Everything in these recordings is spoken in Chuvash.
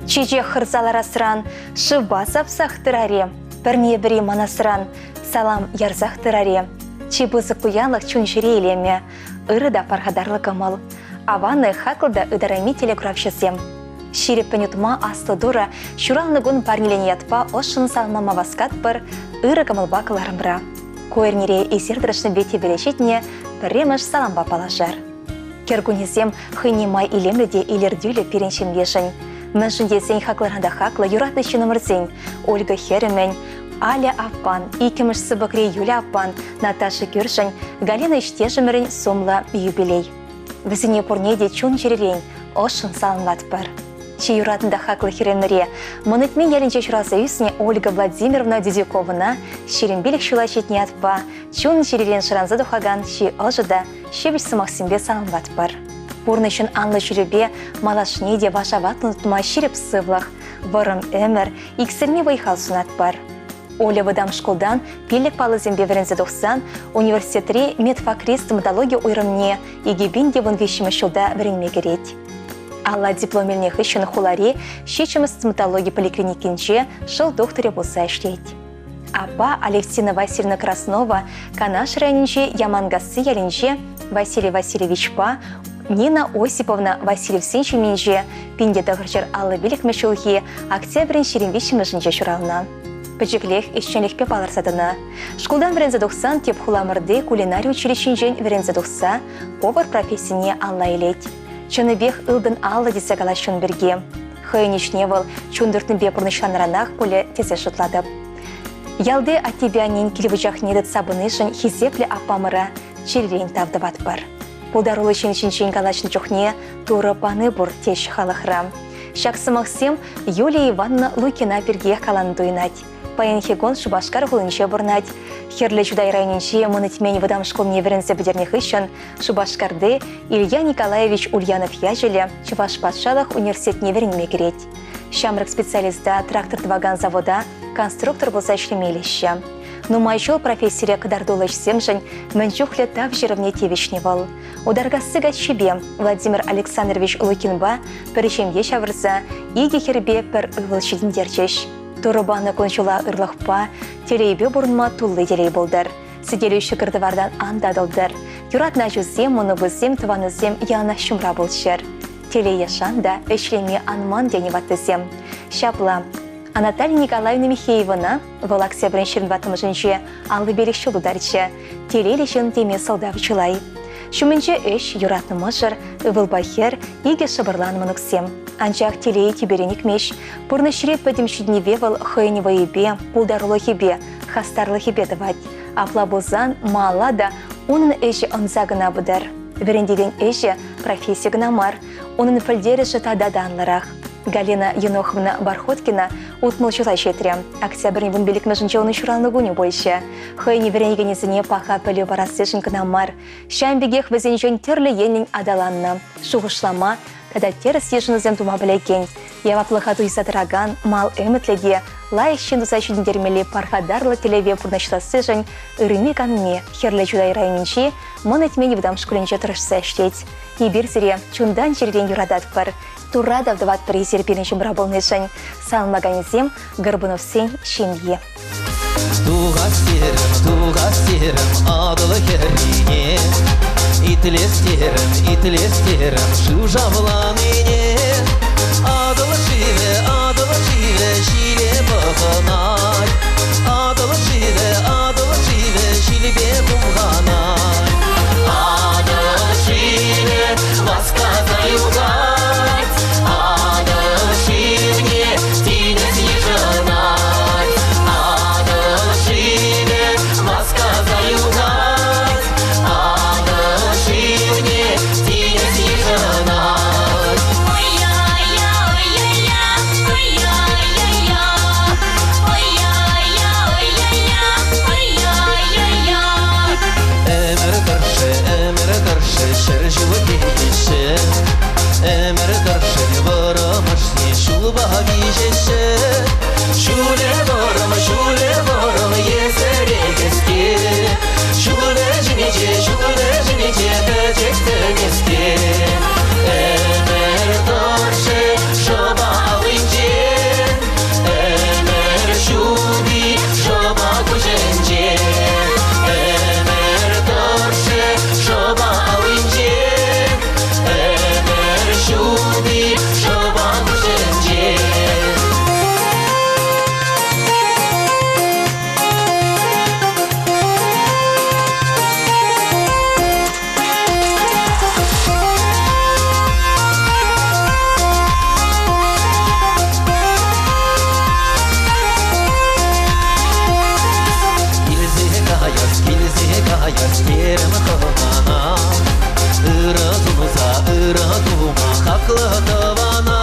Чечек хӑрса ларасран шывпа сапсах тӑраре, пӗрне-пӗри манасран салам ярсах тӑраре. Чи пысӑк пуянлӑх чун-чӗре илемӗ, ырӑ та пархатарлӑ кӑмӑл. Аван-и, хаклӑ та ытарайми телекуравҫӑсем. Ҫирӗппӗн утма аслӑ Турӑ ҫуралнӑ кун парнеленӗ ятпа ӑшшӑн саламлама васкатпӑр ырӑ кӑмӑлпа кӑларӑмра. Ку эрнере эсир тӑрӑшнипе тӗпеле ҫитнӗ пӗрремӗш салампа паллашар. Кӗр кунӗсем хӑйне май илемлӗ те илӗртӳллӗ пирӗн ҫемьешӗн. Мӗншӗн тесен хаклӑран та хаклӑ юратнӑ ҫыннӑмӑрсен Ольга хӗрӗмӗн, Аля аппан, иккӗмӗш сыпӑкри Юля аппан, Наташа кӳршӗн, Галина ӗҫтешӗмӗрӗн сумлӑ юбилей. Вӗсене пурне те чун-чӗререн ӑшшӑн саламлатпӑр. Чи юратнӑ та хаклӑ хӗрӗмӗре, Мӑн Этмен ялӗнче ҫуралса ӳснӗ Ольга Владимировна Дидюковӑна 25 ҫула ҫитнӗ ятпа чун-чӗререн шӑранса тухакан чи ӑшӑ та ҫепӗҫ сӑмахсемпе саламлатпӑр. Пурнӑҫӑн анлӑ ҫулӗпе малашне те вашаватлӑн утма ҫирӗп сывлӑх, вӑрӑм ӗмӗр, иксӗлми вӑй-хал сунатпӑр. Оля вӑтам шкултан пиллӗк паллӑсемпе вӗренсе тухсан университетри медфакри стоматологи уйрӑмне 2013 ҫулта вӗренме кӗрет. Алла диплом илнӗ хыҫҫӑн хулари ҫиччӗмӗш стоматологи поликлиникинче шӑл тухтӑрӗ пулса ӗҫлет. Аппа Алевтина Васильевна Краснова Канаш районӗнчи Яманкасси ялӗнче Василий Васильевичпа Нина Осиповна Васильевсен ҫемйинче 1955 ҫулхи октябрӗн 23-мӗшӗнче ҫуралнӑ. Пӗчӗклех ӗҫченлӗхпе палӑрса тӑнӑ. Шкултан вӗренсе тухсан тӗп хуламӑрти кулинари училищинчен вӗренсе тухса повар профессине алла илет. Чӑннипех ылтӑн алӑ тесе калаҫҫӗ ун пирки. Хӑйӗн ӗҫне вӑл чун туртнипе пурнӑҫланӑранах пулӗ тесе шутлатӑп. Ялти аттепе аннен кил вучахне тытса пынишӗн хисеплӗ аппамӑра чиррен тав тӑватпӑр. Пултаруллӑ ҫын ҫинчен калаҫнӑ чухне Турӑ пани пур теҫҫӗ халӑхра. Ҫак сӑмахсем Юлия Ивановна Лукина пиркиех каланӑ туйӑнать. Паянхи кун Шупашкар хулинче пурӑнать. Хӗрлӗ Чутай районӗнчи Мӑн Этмен вӑтам шкулне вӗренсе пӗтернӗ хыҫҫӑн Шупашкарти Илья Николаевич Ульянов ячӗллӗ Чӑваш патшалӑх университетне вӗренме кӗрет. Ҫамрӑк специалиста трактор тӑвакан завода конструктор пулса ӗҫлеме илеҫҫӗ. Нумай ҫул профессире кӑтартуллӑ ӗҫсемшӗн мӗн чухлӗ тав ҫырӑвне тивӗҫнӗ вӑл. Утаркасси каччипе Владимир Александрович Лукинпа пӗр ҫемье ҫавӑрса икӗ хӗрпе пӗр ывӑл ҫитӗнтерчӗҫ. Турӑ панӑ кун-ҫула ырлӑхпа, телейпе пурӑнма тулли телей пултӑр. Сӗтелӳ ҫӑкӑр-тӑвартан ан татӑлтӑр. Юратнӑ ачусем, мӑнукусем, тӑванусем яланах ҫумра пулччӑр. Телее шан та ӗҫлеме ан ман тенӗ ваттисем. Ҫапла, Анатолий Николаевна Михеевӑна, вӑл октябрӗн 24-мӗшӗнче 55 ҫул тутарчӗ, телейлӗ ҫын теме сӑлтав чылай. Ҫумӗнче ӗҫ, юратнӑ мӑшӑр, ывӑлпа хӗр, икӗ шӑпӑрлан мӑнуксем. Анчах телей тӳперен ӳкмест. Пурнӑҫри пӗтӗм ҫитӗнӗве вӑл хӑйӗн вӑйӗпе, пултарулӑхӗпе, хастарлӑхӗпе тӑвать. Апла пулсан малалла та унӑн ӗҫӗ ӑнса кӑна пытӑр. Вӗрентекен ӗҫӗ професси кӑна мар, унӑн пӗлтерӗшӗ тата та анлӑрах. Галина Еноховна Бархоткина 60 ҫула ҫитрӗ. Октябрӗн 15-мӗшӗнче унӑн ҫуралнӑ кунӗ пулчӗ. Хӑйӗн вӗренекенӗсене паха пӗлӳ парассишӗн кӑна мар, ҫавӑн пекех вӗсенчен тӗрлӗ енлӗн аталаннӑ, шухӑшлама тата тӗрӗс йышӑнусем тума пӗлекен, яваплӑха туйса тӑракан мал ӗмӗтлӗ те лайӑх ҫын туса ҫитӗнтермелли пархатарлӑ тӗллеве пурнӑҫлассишӗн ырми-канми Хӗрлӗ Чутай районӗнчи Мӑн Этмен вӑтам шкулӗнче тӑрӑшса ӗҫлет. Эпир сире чунтан-чӗререн юрататпӑр. Турра тав тӑватпӑр эсир пирӗн ҫумра пулнишӗн. Саламлаканӗсем Горбуновсен ҫемйи. Тухас терӗм, тухас терӗм Атӑл хӗррине. Итлес терӗм, итлес терӗм шыв шавланине. Атӑл шывӗ, Атӑл шывӗ ҫиле пӑхӑнать. Атӑл шывӗ, Атӑл шывӗ ҫилпе хумханать. Атӑл шывӗ васкаса юхать. Атӑл шывне тинӗс йышӑнать. Атӑл шывӗ васкаса юхать. Атӑл шывне тинӗс йышӑнать. Илсе каяс терӗм хӑнана. Ырӑ туса ырӑ тума хаклӑ тӑвана.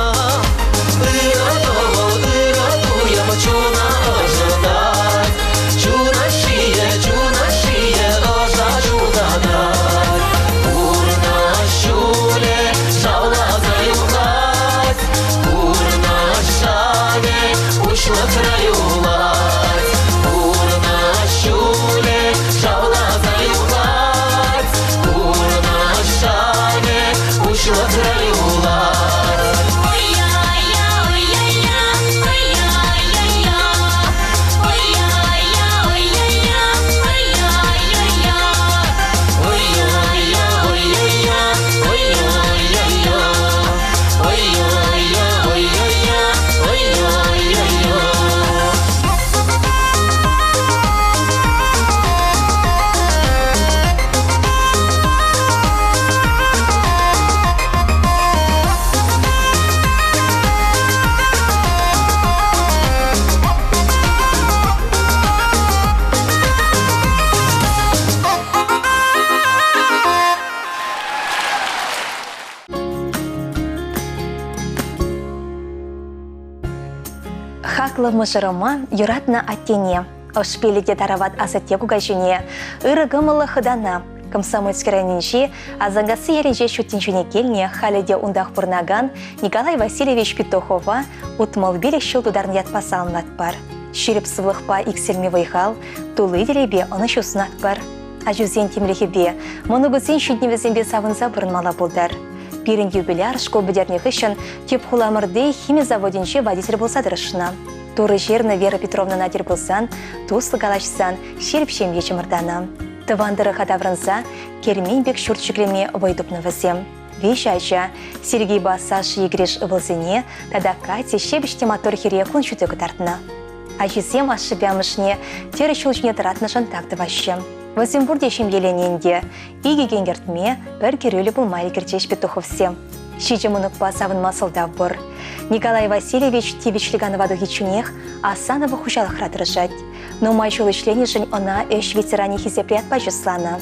Ырӑ тӑвӑл, ырӑ туйӑм чуна ӑшӑтать. Чуна ҫийӗ, чуна ҫийӗ ӑша ҫутатать. Пурнӑҫ ҫулӗ шавласа юхать. Пурнӑҫ шавӗ уҫлӑхра юлать. Пурнӑҫ ҫулӗ шавласа юхать. Пурнӑҫ шавӗ уҫлӑхра юлать. Ой-я-я, ой-я-я, ой-я-я, ой-я-я, ой-я-я, ой-я-я, ой-я-я, ой-я-я, ой-я-я, ой-я-я, ой-я-я. Хаклӑ мӑшӑрӑма, юратнӑ аттене, ӑш пилӗке тарават асатте кукаҫине, ырӑ кӑмӑллӑ хӑтана, Комсомольски районӗнчи Асанкасси ялӗнче ҫут тӗнчене килнӗ, халӗ те унтах пурӑнакан Николай Васильевич Петухова 65 ҫул тутарнӑ ятпа саламлатпӑр. Ҫирӗп сывлӑхпа иксӗлми вӑй-хал, тулли телейпе ӑнӑҫу сунатпӑр. Ачусен тимлӗхӗпе, мӑнукӗсен ҫитӗнӗвӗсемпе савӑнса пурӑнмалла пултӑр. Пирӗн юбиляр шкул пӗтернӗ хыҫҫӑн тӗп хуламӑрти хими заводӗнче водитель пулса тӑрӑшнӑ. Турӑ ҫырнӑ Вера Петровнӑна тӗл пулсан, туслӑ калаҫсан ҫирӗп ҫемье чӑмӑртанӑ. Тӑван тӑрӑха таврӑнса кермен пек ҫурт ҫӗклеме вӑй тупнӑ вӗсем. Виҫ ача, Сергейпа Саша йӗкӗреш ывӑлсене тата Катя ҫепӗҫ те маттур хӗре кун ҫути кӑтартнӑ. Ачисем ашшӗпе амӑшне тӗрӗс ҫул ҫине тӑратнӑшӑн тав тӑваҫҫӗ. Вӗсем пурте ҫемьеленӗ ӗнтӗ. Икӗ кин кӗртме, пӗр кӗрӳллӗ пулма ӗлкӗрчӗҫ Петуховсем. Ҫичӗ мӑнукпа савӑнма сӑлтав пур. Николай Васильевич тивӗҫлӗ канӑва тухичченех Асаново хуҫалӑхра тӑрӑшать. Нумай ҫул ӗҫленӗшӗн ӑна ӗҫ ветеранӗ хисеплӗ ятпа чысланӑ.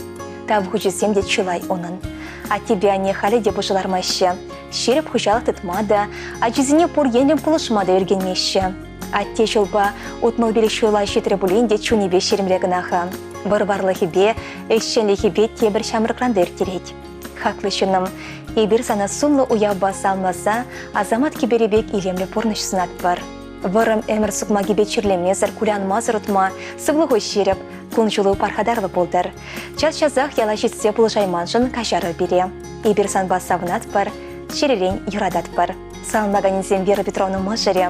Тав хучӗсем те чылай унӑн. Аттепе анне халӗ те пушӑ лармаҫҫӗ. Ҫирӗп хуҫалӑх тытма та, ачисене пур енлӗн пулӑшма та ӳркенмеҫҫӗ. Атте ҫулпа 65 ҫула ҫитрӗ пулин те чунӗпе ҫирӗмре кӑна-ха. Вӑр-варлӑхӗпе, ӗҫченлӗхӗпе тепӗр ҫамрӑкран та ирттерет. Хаклӑ ҫыннӑм, эпир сана сумлӑ уявпа саламласа Асамат кӗперӗ пек илемлӗ пурнӑҫ сунатпӑр. Вӑрӑм ӗмӗр сукмакӗпе чирлемесӗр, кулянмасӑр утма сывлӑху ҫирӗп, кун-ҫулу пархатарлӑ пултӑр. Час-часах яла ҫитсе пулӑшайманшӑн каҫарӑр пире. Эпир санпа савӑнатпӑр, чӗререн юрататпӑр. Саламлаканӗсем Вера Петровна мӑшӑрӗ,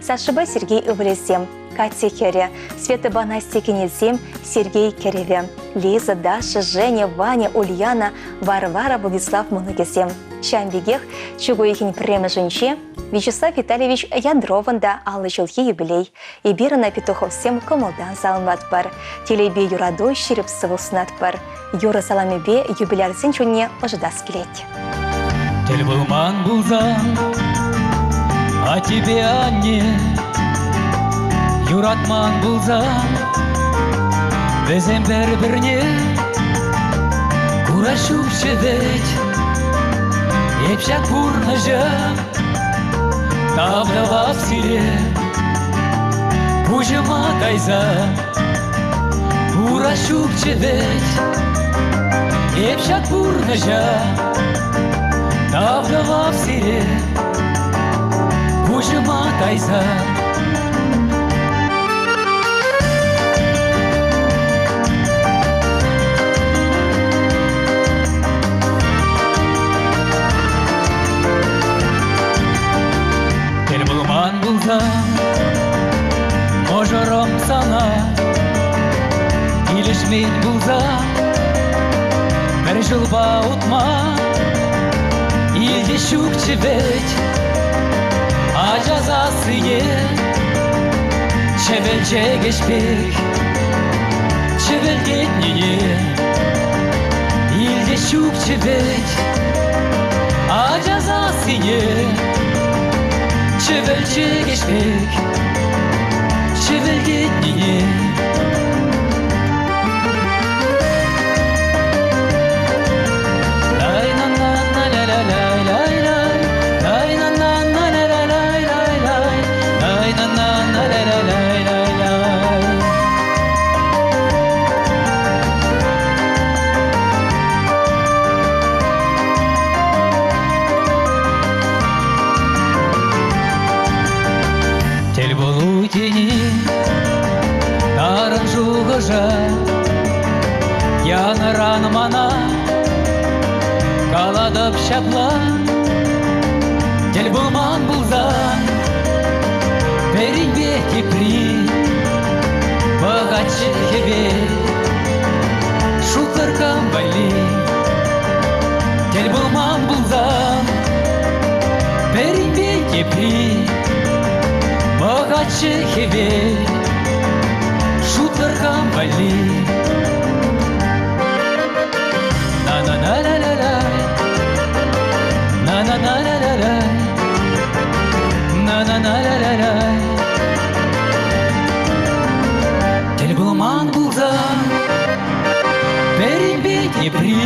Сашӑпа Сергей ывӑлӗсем, Катя хӗрӗ, Светӑпа Настя кинӗсем, Сергей кӗрӗвӗ, Лиза, Даша, Женя, Ваня, Ульяна, Варвара, Владислав мӑнукӗсем. Ҫавӑн пекех чӳк уйӑхӗн пӗрремӗшӗнче Вячеслав Витальевич Ядровӑн та 50 ҫулхи юбилей. Эпир ӑна Петуховсем кӑмӑлтан саламлатпӑр. Телейпе юрату ҫирӗп сывлӑх сунатпӑр. Юрӑ саламӗпе юбилярсен чунне ӑшӑтас килет. Тӗл пулман пулсан, аттепе анне юратман пулсан, вӗсем пӗр-пӗрне курас ҫукчӗ вӗт. Эп ҫак пурнӑҫа тав тӑвап сире, пуҫӑма тайса курас ҫукчӗ вӗт. Эп ҫак пурнӑҫа тав тӑвап сире, пуҫӑма тайса. Тӗл пулман пулсан мӑшӑрӑм сана килӗшмен пулсан пӗр ҫулпа утма илте ҫукчӗ вӗт ача сассине чӗвӗл чӗкеҫ пек чӗвӗлтетнине илте ҫукчӗ вӗт ача сассине чӗвӗл чӗкеҫ пек чӗвӗлтетнине. Янӑран мана калатӑп ҫапла, Тӗл пулман пулсан пӗринпе тепри пӑхатчӗ хӗвел. Шутсӑр кам валли тӗл пулман пулсан пӗринпе тепри пӑхатчӗ хӗвел. Шутсӑр кам валли. На-на-на-ла-ла-лай. На-на-на-ла-ла-лай. На-на-на-ла-ла-лай. Тӗл пулман пулсан пӗринпе тепри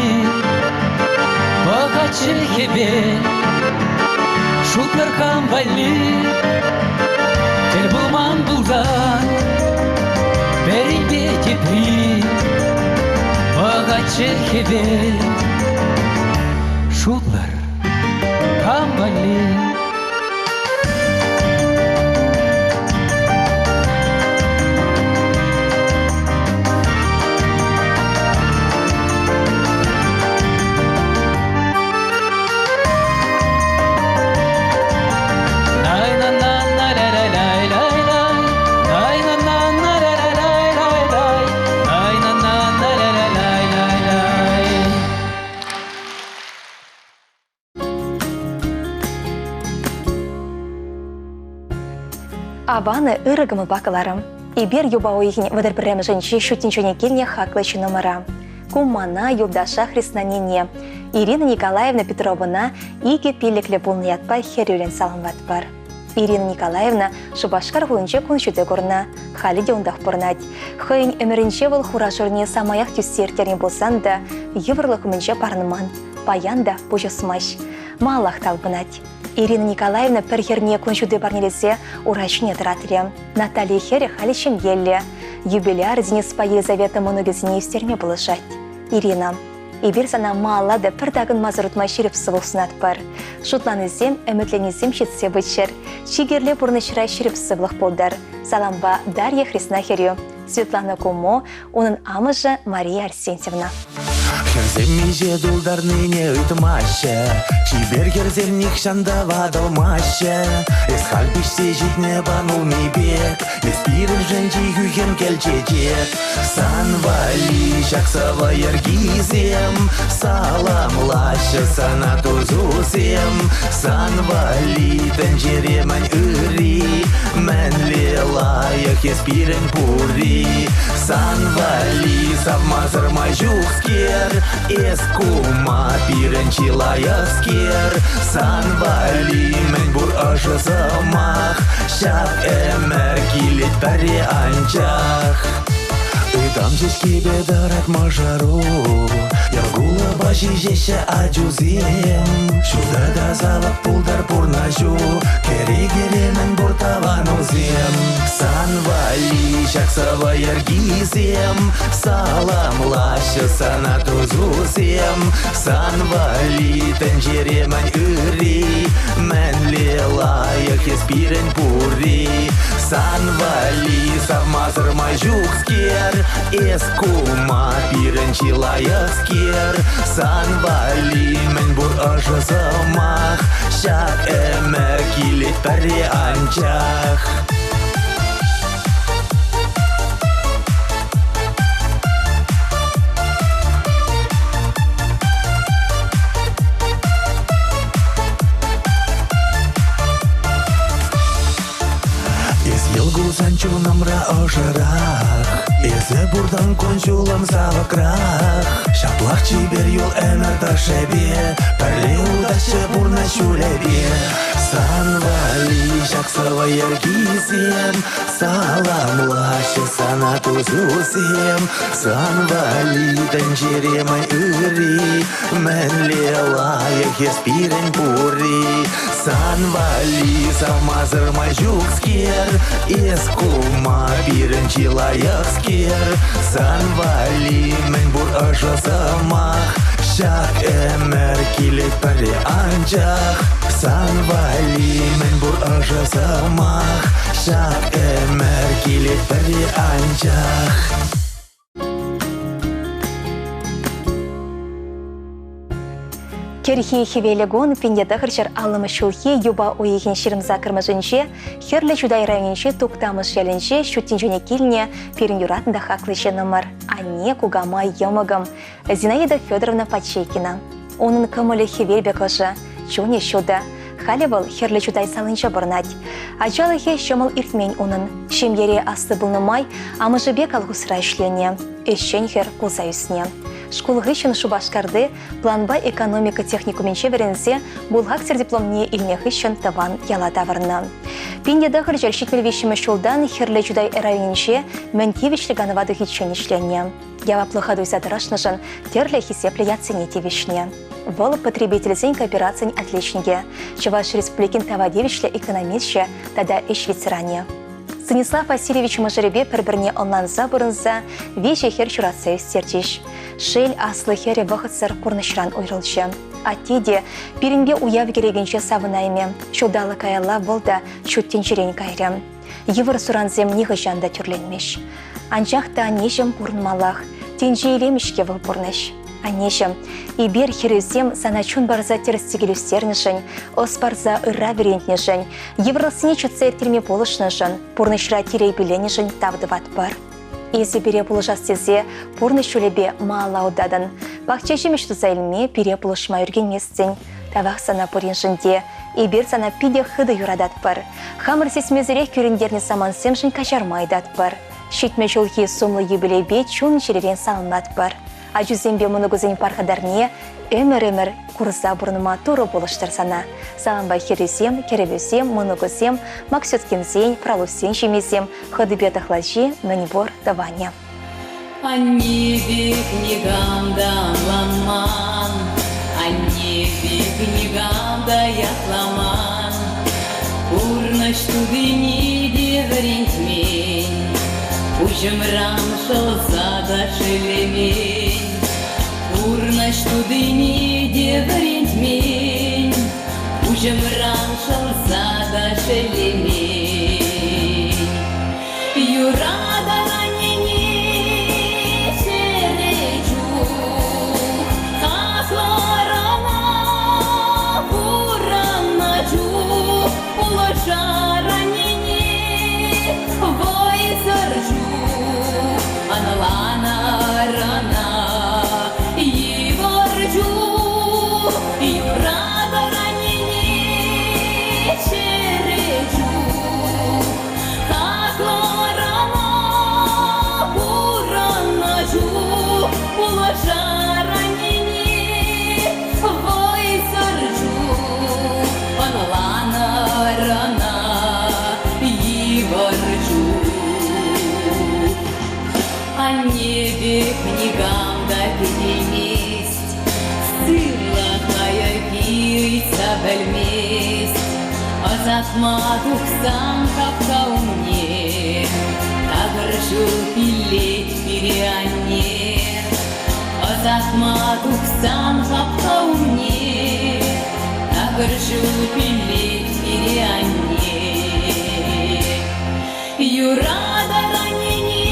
пӑхатчӗ хӗвел. Шутлӑр кам валли тӗл пулман пулсан пӗринпе тепри пӑхатчӗ хӗвел. Шутлӑр кам валли. Аван ырӑ кӑмӑлпа кӑларӑм. Эпир юпа уйӑхӗн 31-мӗшӗнче ҫут тӗнчене килнӗ хаклӑ ҫыннӑмӑра. Ку мана юлташа хреснанине Ирина Николаевна Петровӑна икӗ пиллӗклӗ пулнӑ ятпа хӗрӳллӗн саламлатпӑр. Ирина Николаевна Шупашкар хулинче кун ҫути курнӑ, халӗ те унтах пурӑнать. Хӑйӗн ӗмӗрӗнче вӑл хура-шурне самаях тӳссе ирттернӗ пулсан та йывӑрлӑх умӗнче парӑнман, паян та пуҫ усмасть. Малаллах талпӑнать. Ирина Николаевна пӗр хӗрне кун ҫути парнелесе ура ҫине тӑратрӗ. Наталья хӗрӗ халӗ ҫемьеллӗ. Юбиляр Дениспа Елизавета мӑнукӗсене ӳстерме пулӑшать. Ирина, эпир сана малалла та пӗр такӑнмасӑр утма ҫирӗп сывлӑх сунатпӑр. Шутланисем, ӗмӗтленисем ҫитсе пыччӑр. Чи кирлӗ пурнӑҫра ҫирӗп сывлӑх пултӑр. Салампа Дарья Хресна хӗрӳ. Светлана Кумо, унӑн амӑшӗ Мария Арсентьевна. Хӗрсем миҫе тултарнине ыйтмаҫҫӗ, чипер хӗрсем нихҫан та ватӑлмаҫҫӗ. Эс халь пиҫсе ҫитнӗ панулми пек, эс пирӗншӗн чи хӳхӗм кӗл чечек. Сан валли ҫак сӑвӑ йӗркисем саламлаҫҫӗ сана тусусем. Сан валли тӗнчере мӗн ырри, мӗнле лайӑх эс пирӗн пурри. Сан валли савмасӑр май ҫукскер, эс кума пирӗн чи лайӑхскер. Сан валли мӗн пур ӑшӑ сӑмах, ҫак ӗмӗр килет пӗрре анчах. Ытам ҫеҫкепе тӑрать мӑшӑру, Ял-кулӑпа ҫиҫеҫҫӗ ачусем. Ҫутӑ та савӑк пултӑр пурнӑҫу, Кӗрекере мӗнпур тӑванусем. Сан валли ҫак сӑвӑ йӗркисем, Саламлаҫҫӗ сана тусусем. Сан валли тӗнчере мӗн ырри, Мӗнле лайӑх эс пирӗн пурри. Сан валли савмасӑр май ҫукскер, Эс кума пирӗн чи лайӑхскер. Сан валли мӗнпур ӑшӑ сӑмах, Ҫак ӗмӗр килет пӗрре анчах. Эс йӑл кулсан чунӑмра ӑшӑрах, Эсӗ пуртан кун-ҫулӑм савӑкрах. Ҫаплах чипер юл ӗмӗр тӑршшӗпе, Пӗрле утаҫҫӗ пурнӑҫ ҫулӗпе. Сан валли ҫак сӑвӑ йӗркисем, Саламлаҫҫӗ сана тусусем. Сан валли тӗнчере мӗн ырри, Мӗнле лайӑх эс пирӗн пурри. Сан валли савмасӑр май ҫукскер, Эс кума пирӗн чи лайӑхскер. Сан валли мӗнпур ӑшӑ сӑмах, Ҫак ӗмӗр килет пӗрре анчах. Сан валли мӗнпур ӑшӑ сӑмах, Ҫак ӗмӗр килет пӗрре анчах. Кӗрхи хӗвеллӗ кун 1950 ҫулхи юпа уйӑхӗн 28-мӗшӗнче Хӗрлӗ Чутай районӗнчи Туктамӑш ялӗнче ҫут тӗнчене килнӗ пирӗн юратнӑ та хаклӑ ҫыннӑмӑр, анне, кукамай, йӑмӑкӑм Зинаида Федоровна Пачейкина. Унӑн кӑмӑлӗ хӗвел пек ӑшӑ, чунӗ ҫутӑ. Халӗ вӑл Хӗрлӗ Чутай салинче пурӑнать. Ачалӑхӗ ҫӑмӑл иртмен унӑн. Ҫемьере аслӑ пулнӑ май амӑшӗпе колхозра ӗҫленӗ, ӗҫчен хӗр пулса ӳснӗ. Шкул хыҫҫӑн Шупашкарти планпа экономика техникумӗнче вӗренсе бухгалтер дипломне илнӗ хыҫҫӑн тӑван яла таврӑннӑ. 1973 ҫултан Хӗрлӗ Чутай районӗнче мӗн тивӗҫлӗ канӑва тухиччен ӗҫленӗ. Яваплӑха туйса тӑрӑшнӑшӑн тӗрлӗ хисеплӗ ятсене тивӗҫнӗ. Вӑл потребительсен кооперацийӗн отличникӗ, Чӑваш Республикин тава тивӗҫлӗ экономисчӗ тата ӗҫ ветеранӗ. Станислав Васильевич мӑшӑрӗпе пӗр-пӗрне ӑнланса пурӑнса виҫӗ хӗр ҫуратса ӳстерчӗҫ. Шел, аслӑ хӗрӗ вӑхӑтсӑр пурнӑҫран уйрӑлчӗ. Атте те пирӗнпе уяв кӗрекинче савӑнаймӗ. Ҫулталӑк каялла вӑл та ҫут тӗнчерен кайрӗ. Йывӑр сурансем нихӑҫан та тӳрленмӗҫ. Анчах та аннеҫӗм пурӑнмаллах. Тӗнче илемӗ-ҫке вӑл пурнӑҫ. Аннеҫӗм, эпир, хӗрӳсем, сана чун парса тӗрӗс-тӗкел ӳстернӗшӗн, ӑс парса ырра вӗрентнӗшӗн, йывӑрлӑхсене чӑтса ирттерме пулӑшнӑшӑн, пурнӑҫра телей пилленӗшӗн тав тӑватпӑр. Эсӗ пире пулӑшас тесе пурнӑҫ ҫулӗпе малалла утатӑн. Пахча ҫимӗҫ туса илме пире пулӑшма ӳркенместӗн. Тавах сана пуриншӗн те. Эпир сана питӗ хытӑ юрататпӑр. Хамӑр сисмесӗрех кӳрентернӗ самантсемшӗн каҫарма ыйтатпӑр. Ҫитмӗл ҫулхи сумлӑ юбилейпе чун-чӗререн саламлатпӑр. Ачусемпе мӑнукусен пархатарне ӗмӗр-ӗмӗр курса пурӑнма Турӑ пулӑштӑр сана. Салампа хӗрӳсем, кӗрӗвӳсем, мӑнукусем, Максюткинсен, Пралуссен ҫемйисем, хӑтипе тӑхлачи, мӗнпур тӑванӗ. Анне пек никам та ӑнланман, анне пек никам та ятламан. Пурнӑҫ тутине те вӗрентмен, пуҫӑмран шӑлса та шеллемен. Пурнӑҫ тутине те вӗрентмен, пуҫӑмран шӑлса та шеллемен. Юратан аннене чӗре чух, хаклӑрана пурӑннӑ чух пулӑшар аннене вӑйсӑр чух, ӑнланар ӑна йывӑр чух. Юратӑр аннене чӗре чух, Хаклӑрана пурӑннӑ чух пулӑшар аннене вӑйсӑр чух, ӑнланӑр ӑна йывӑр чух. Анне пек никам та кӗтеймест, сывлӑха ыйтса пӗлмест. Ӑсатма тухсан капка умне такӑр ҫул пиллет пире анне. Ӑсатма тухсан капка умне такӑр ҫул пиллет пире анне. Юратар аннене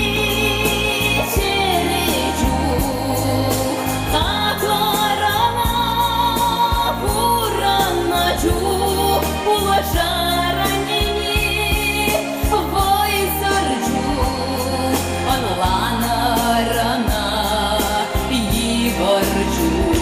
чӗре чух, хаклӑрана пурӑннӑ чух пулӑшар аннене вӑйсӑр чух, ӑнланӑр ӑна йывӑр чух.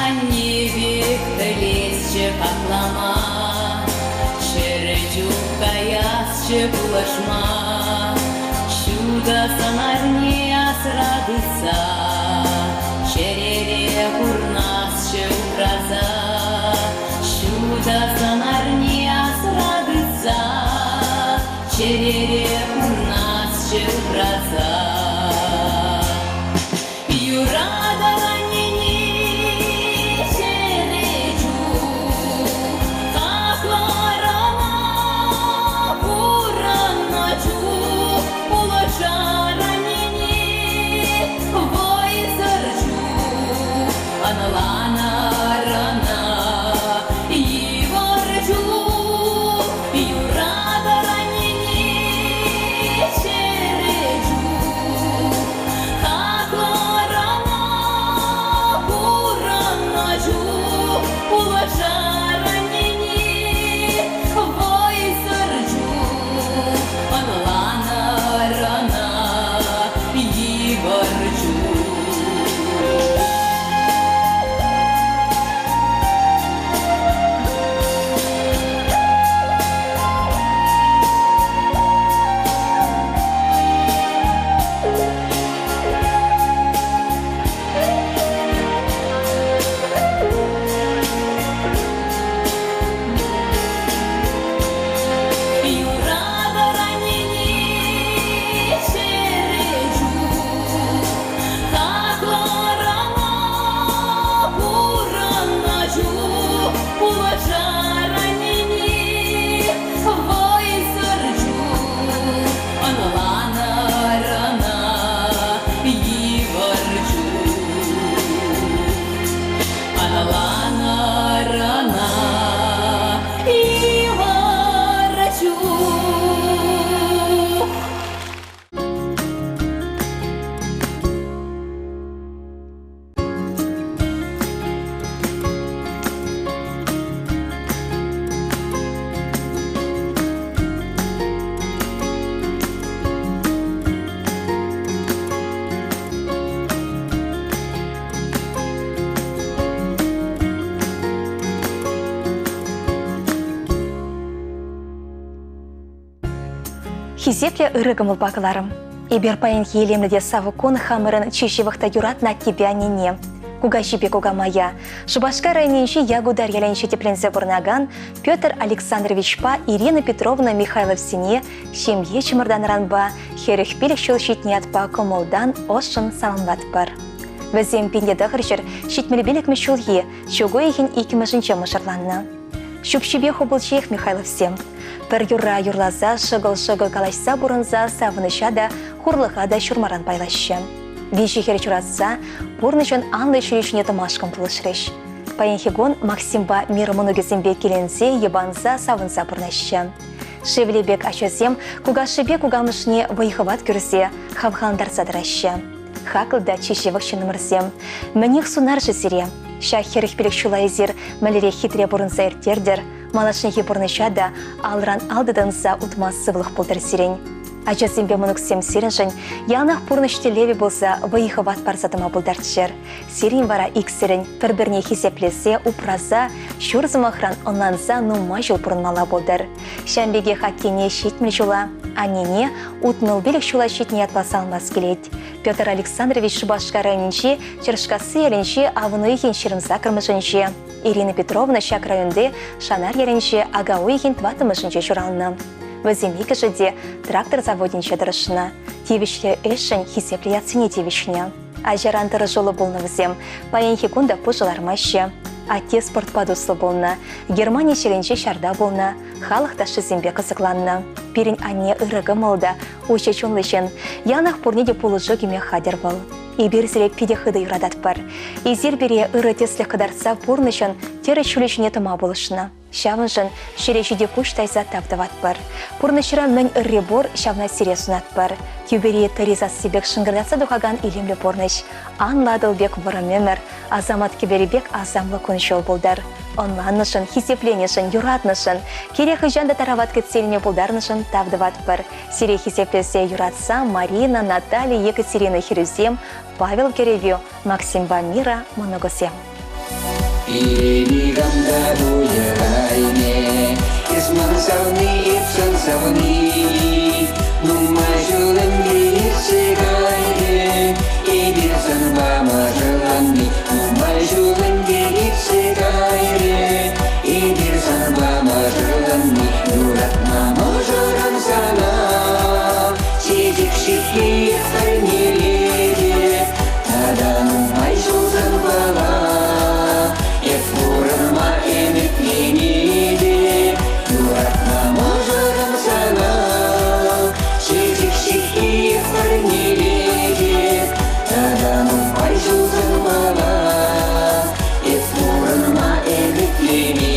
Анне пек пӗлесчӗ хаклама, Чӗрӗ чух каясчӗ пулӑшма. Ҫутӑ сӑнарне асра тытса, Чӗрере пурнасчӗ упраса. Ҫутӑ сӑнарне асра тытса, Чӗрере пурнасчӗ упраса. Юратӑр аннене чӗре чух, хаклӑрана. Хисеплӗ ырӑ кӑмӑлпа кӑларӑм. Эпир паянхи илемлӗ те савӑк кун хамӑрӑн чи ҫывӑх та юратнӑ аттепе аннене, кукаҫипе кукамая, Шупашкар районӗнчи Ягудар ялӗнче тӗпленсе пурӑнакан Петр Александровичпа Ирина Петровна Михайловсене ҫемье чӑмӑртанӑранпа 45 ҫул ҫитнӗ ятпа кӑмӑлтан ӑшшӑн саламлатпӑр. Вӗсем 1975 ҫулхи чӳк уйӑхӗн иккӗмӗшӗнче мӑшӑрланнӑ. Ҫӳпҫипе хупӑлчиех Михайловсем. Пӗр юрра юрласа, шӑкӑл-шӑкӑл калаҫса пурӑнса савӑнӑҫа та, хурлӑха та ҫурмаран пайлаҫҫӗ. Виҫӗ хӗр ҫуратса пурнӑҫӑн анлӑ ҫулӗ ҫине тӑмашкӑн пулӑшрӗҫ. Паянхи кун Максимпа Мира мӑнукӗсемпе киленсе, йӑпанса, савӑнса пурӑнаҫҫӗ. Шевле пек ачасем кукашшӗпе кукамӑшне вӑй-хӑват кӳрсе, хавхалантарса тӑраҫҫӗ. Хаклӑ та чи ҫывӑх ҫыннӑмӑрсем, мӗнех сунарҫӑ сире? Ҫак 45 ҫула эсир мӗнлерех хитре пурӑнса ирттертӗр, малашнехи пурнӑҫа та алран ал тытӑнса утма сывлӑх пултӑр сирӗн. Ачасемпе мӑнуксем сирӗншӗн яланах пурнӑҫ тӗллевӗ пулса вӑй-хӑват парса тӑма пултарччӑр. Сирӗн вара иксӗрӗн пӗр-пӗрне хисеплесе, упраса, ҫур сӑмахран ӑнланса нумай ҫул пурӑнмалла пултӑр. Ҫавӑн пекех аттене 70 ҫула, аннене 65 ҫула ҫитнӗ ятпа саламлас килет. Петр Александрович Шупашкар районӗнчи Чӑрӑшкасси ялӗнчи авӑн уйӑхӗн 28-мӗшӗнче, Ирина Петровна ҫак районти Шанар ялӗнче ака уйӑхӗн тӑваттӑмӗшӗнче ҫуралнӑ. Вӗсем иккӗшӗ те трактор заводӗнче тӑрӑшнӑ, тивӗҫлӗ ӗҫшӗн хисеплӗ ятсене тивӗҫнӗ. Ачаран тӑрӑшуллӑ пулнӑ вӗсем, паянхи кун та пушӑ лармаҫҫӗ. Атте спортпа туслӑ пулнӑ, Германи ҫӗрӗнче ҫарта пулнӑ, халӑх ташшисемпе кӑсӑкланнӑ. Пирӗн анне ырӑ кӑмӑл та, уҫӑ чунлӑ ҫын. Яланах пурне те пулӑшу кӳме хатӗр вӑл. Эпир сире питӗ хытӑ юрататпӑр. Эсир пире ырӑ тӗслӗх кӑтартса пурнӑҫӑн тӗрӗс ҫулӗ ҫине тӑма пулӑшнӑ. Ҫавӑншӑн ҫӗре ҫити пуҫ тайса тав тӑватпӑр. Пурнӑҫра мӗн ырри пур, ҫавна сире сунатпӑр. Тӳпери тӑри сасси пек шӑнкӑртатса тухакан илемлӗ пурнӑҫ, анлӑ Атӑл пек вӑрӑм ӗмӗр, асамат кӗпери пек асамлӑ кун-ҫул пултӑр. Ӑнланнӑшӑн, хисепленӗшӗн, юратнӑшӑн, кирек хӑҫан та тарават кӗтсе илме пултарнӑшӑн тав тӑватпӑр. Сире хисеплесе юратса Марина, Наталья, Екатерина хӗрӳсем, Павел кӗрӗвӳ, Максимпа Мира мӑнукӗсем. Пире никам та туйӑрайне, эс ман савни, эп сан савни. Нумай ҫул ӗнтӗ иртсе кайрӗ, эпир санпа мӑшӑрланни. Нумай ҫул ӗнтӗ иртсе кайрӗ, эпир санпа мӑшӑрланни. Юратма мӑшӑрӑм сана, чечек ҫыххи парнелетӗп. Тата нумай ҫултанпала эп пурӑнма ӗмӗтленетӗп. Юратнӑ мӑшӑрӑм сана чечек ҫыххи парнелетӗп. Тата нумай ҫултанпала эп пурӑнма ӗмӗтленетӗп.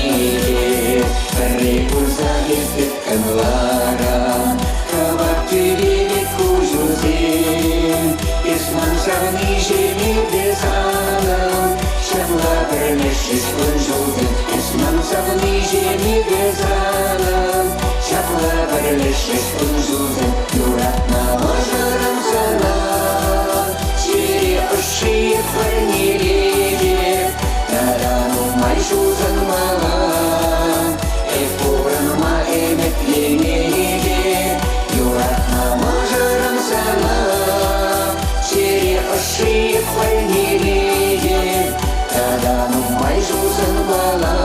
Пӗрре курса эп тыткӑнларам, кӑвак тӳпе пек куҫусем. Эс ман савниҫӗм те санӑн, ҫапла пӗрлешрӗҫ кун-ҫулсем. Эс ман савниҫӗм те санӑн, ҫапла пӗрлешрӗҫ кун-ҫулсем. Юратнӑ мӑшӑрӑм сана, чӗре ӑшши парнелетӗп. Тата нумай ҫулсан мала, эп пурӑнма ӗмӗтленетӗп. Юратнӑ мӑшӑрӑм сана, чӗре ӑшши парнелетӗп. Тата нумай ҫулсан мала,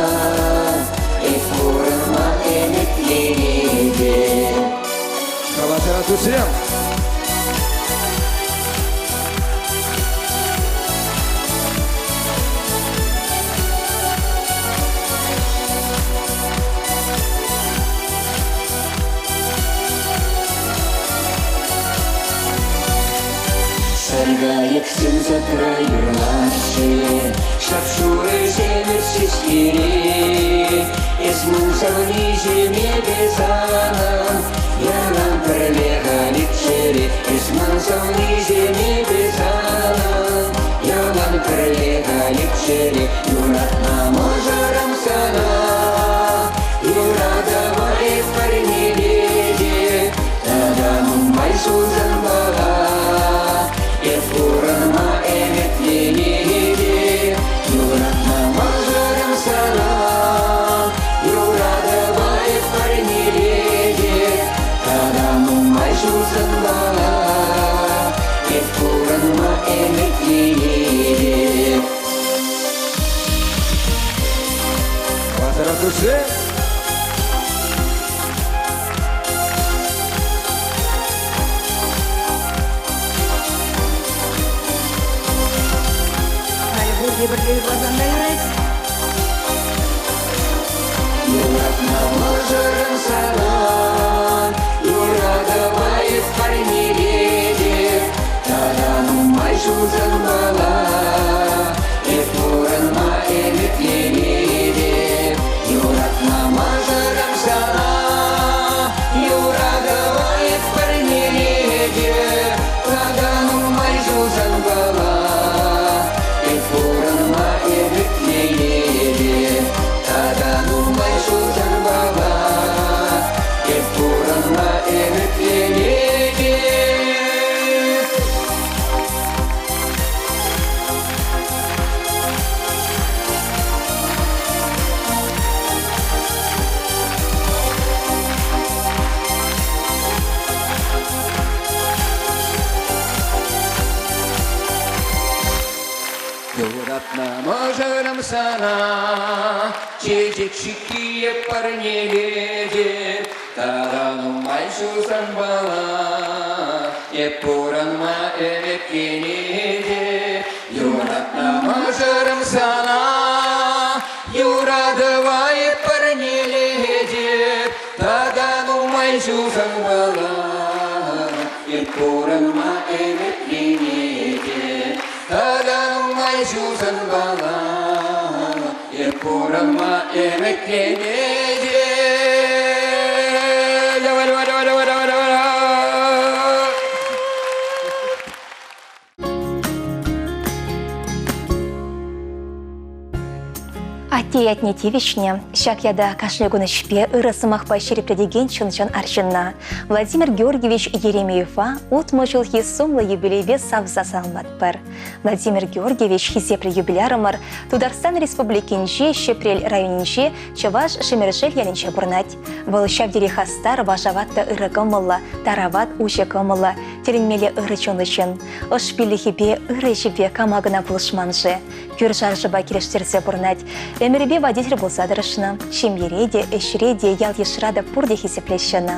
эп пурӑнма ӗмӗтленетӗп. Калаҫара туссем! Саркайӑксем садра юрлаҫҫӗ, шап-шурӑ ҫемӗр ҫеҫкере. Эс ман савниҫӗм, эпӗ санӑн, ялан пӗрле халиччӗре. Эс ман савниҫӗм, эпӗ санӑн, ялан пӗрле халиччӗре. Юратнӑ мӑшӑрӑм сана, юратӑва эп парнелетӗп. Тата нумай ҫултанпала эп пурӑнма ӗмӗтленетӗп. Юратнӑ мӑшӑрӑм сана, юратӑва эп парнелетӗп. Тата нумай ӗмӗтленетӗп. Хватера души! Халӗ пурте пӗрле ырласан та юрать. Юратнӑ мӑшӑрӑм сана, юратӑва эп парнелетӗп. Тата нумай ҫулсем мала эп пурӑнма ӗмӗтленетӗп. Юратнӑ мӑшӑрӑм сана, юратӑва эп парнелетӗп. Тата нумай ҫулсем мала эп пурӑнма ӗмӗтленетӗп. Тата нумай ҫулсем мала эп пурӑнма ӗмӗтленетӗп. Юратнӑ мӑшӑрӑм сана чечек ҫыххие парнелетӗп. Тата нумай ҫул санпала эп пурӑнма ӗмӗтленетӗп. Юратнӑ мӑшӑрӑм сана юратӑва эп парнелетӗп. Тата нумай ҫул санпала эп пурӑнма ӗмӗтленетӗп. Тата нумай ҫул санпала эп пурӑнма ӗмӗтленетӗп. Давай, давай, давай, давай, давай, давай. Атте ятне тивӗҫнӗ. Ҫак ята кашни кун ӗҫпе ырӑ сӑмахпа ҫирӗплетекен чӑн-чӑн арҫынна Владимир Георгиевич Еремеева 60 ҫулхи сумлӑ юбилейпе савса саламлатпӑр. Владимир Георгиевич хисеплӗ юбилярӑмӑр Тутарстан Республикинчи Ҫӗпрел районӗнчи Чӑваш Шемӗршел ялӗнче пурӑнать. Вӑл ҫав тери хастар, вашават та ырӑ кӑмӑллӑ, тарават, уҫӑ кӑмӑллӑ, тӗлӗнмелле ырӑ чунлӑ ҫын. Ӑш пиллӗхӗпе, ырӑ ӗҫӗпе кама кӑна пулӑшман-ши? Кӳршӗ-аршӑпа килӗштерсе пурӑнать. Ӗмӗрӗпе водитель пулса тӑрӑшнӑ. Ҫемьере те, ӗҫре те, ял-йышра та пурте хисеплеҫҫӗ ӑна.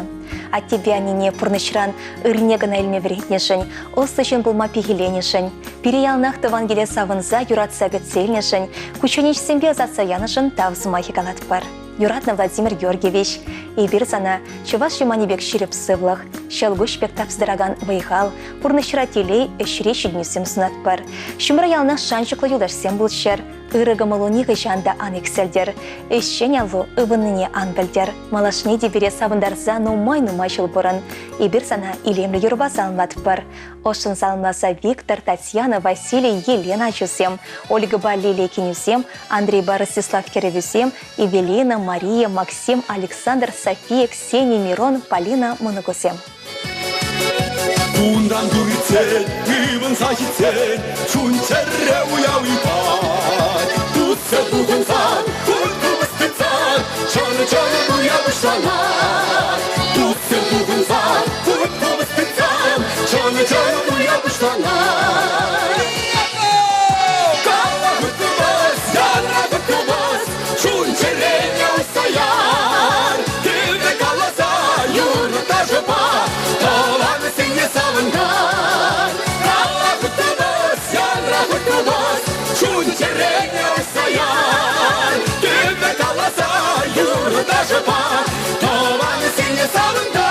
Аттепе аннене пурнӑҫран ыррине кӑна илме вӗрентнӗшӗн, ӑслӑ ҫын пулма пехиленӗшӗн, пире яланах тӑван киле савӑнса, юратса кӗтсе илнӗшӗн, кучченеҫсемпе ӑсатса янӑшӑн тав сӑмахӗ калатпӑр. Юратнӑ Владимир Георгиевич, эпир сана чӑваш юманӗ пек ҫирӗп сывлӑх, ҫӑлкуҫ пек тапса тӑракан вӑй-хал, пурнӑҫра телей, ӗҫре ҫитӗнӳсем сунатпӑр. Ҫумра яланах шанчӑклӑ юлташсем пулччӑр, ырӑ кӑмӑлу нихӑҫан та ан иксӗлтӗр. Ӗҫчен аллу ывӑннине ан пӗлтер. Малашне те пире савӑнтарса нумай-нумай ҫул пурӑн. Эпир сана илемлӗ юрӑпа саламлатпӑр. Ӑшшӑн саламласа Виктор, Татьяна, Василий, Елена ачусем, Ольгӑпа Лилия кинӗсем, Андрейпа Ростислав кӗрӗвӗсем, Эвелина, Мария, Максим, Александр, София, Ксения, Мирон, Полина мӑнукӗсем. Унтан куритсен, ывӑнса ҫитсен, чун-чӗре уяв ыйтать. Тутса пухӑнсан, куркумӑс тытсан, чӑн-чӑн уяв пуҫланать. Тутса пухӑнсан, куркумӑс тытсан, чӑн-чӑн уяв пуҫланать. Кала куркумӑс, янра куркумӑс, чун-чӗрене уҫса яр. Килте каласа, юрӑ ташӑпа, тӑвансене савӑнтар. Кала куркумӑс, янра куркумӑс, чун-чӗрене уҫса яр. Килте каласа, юрӑ ташӑпа, тӑвансене савӑнтар.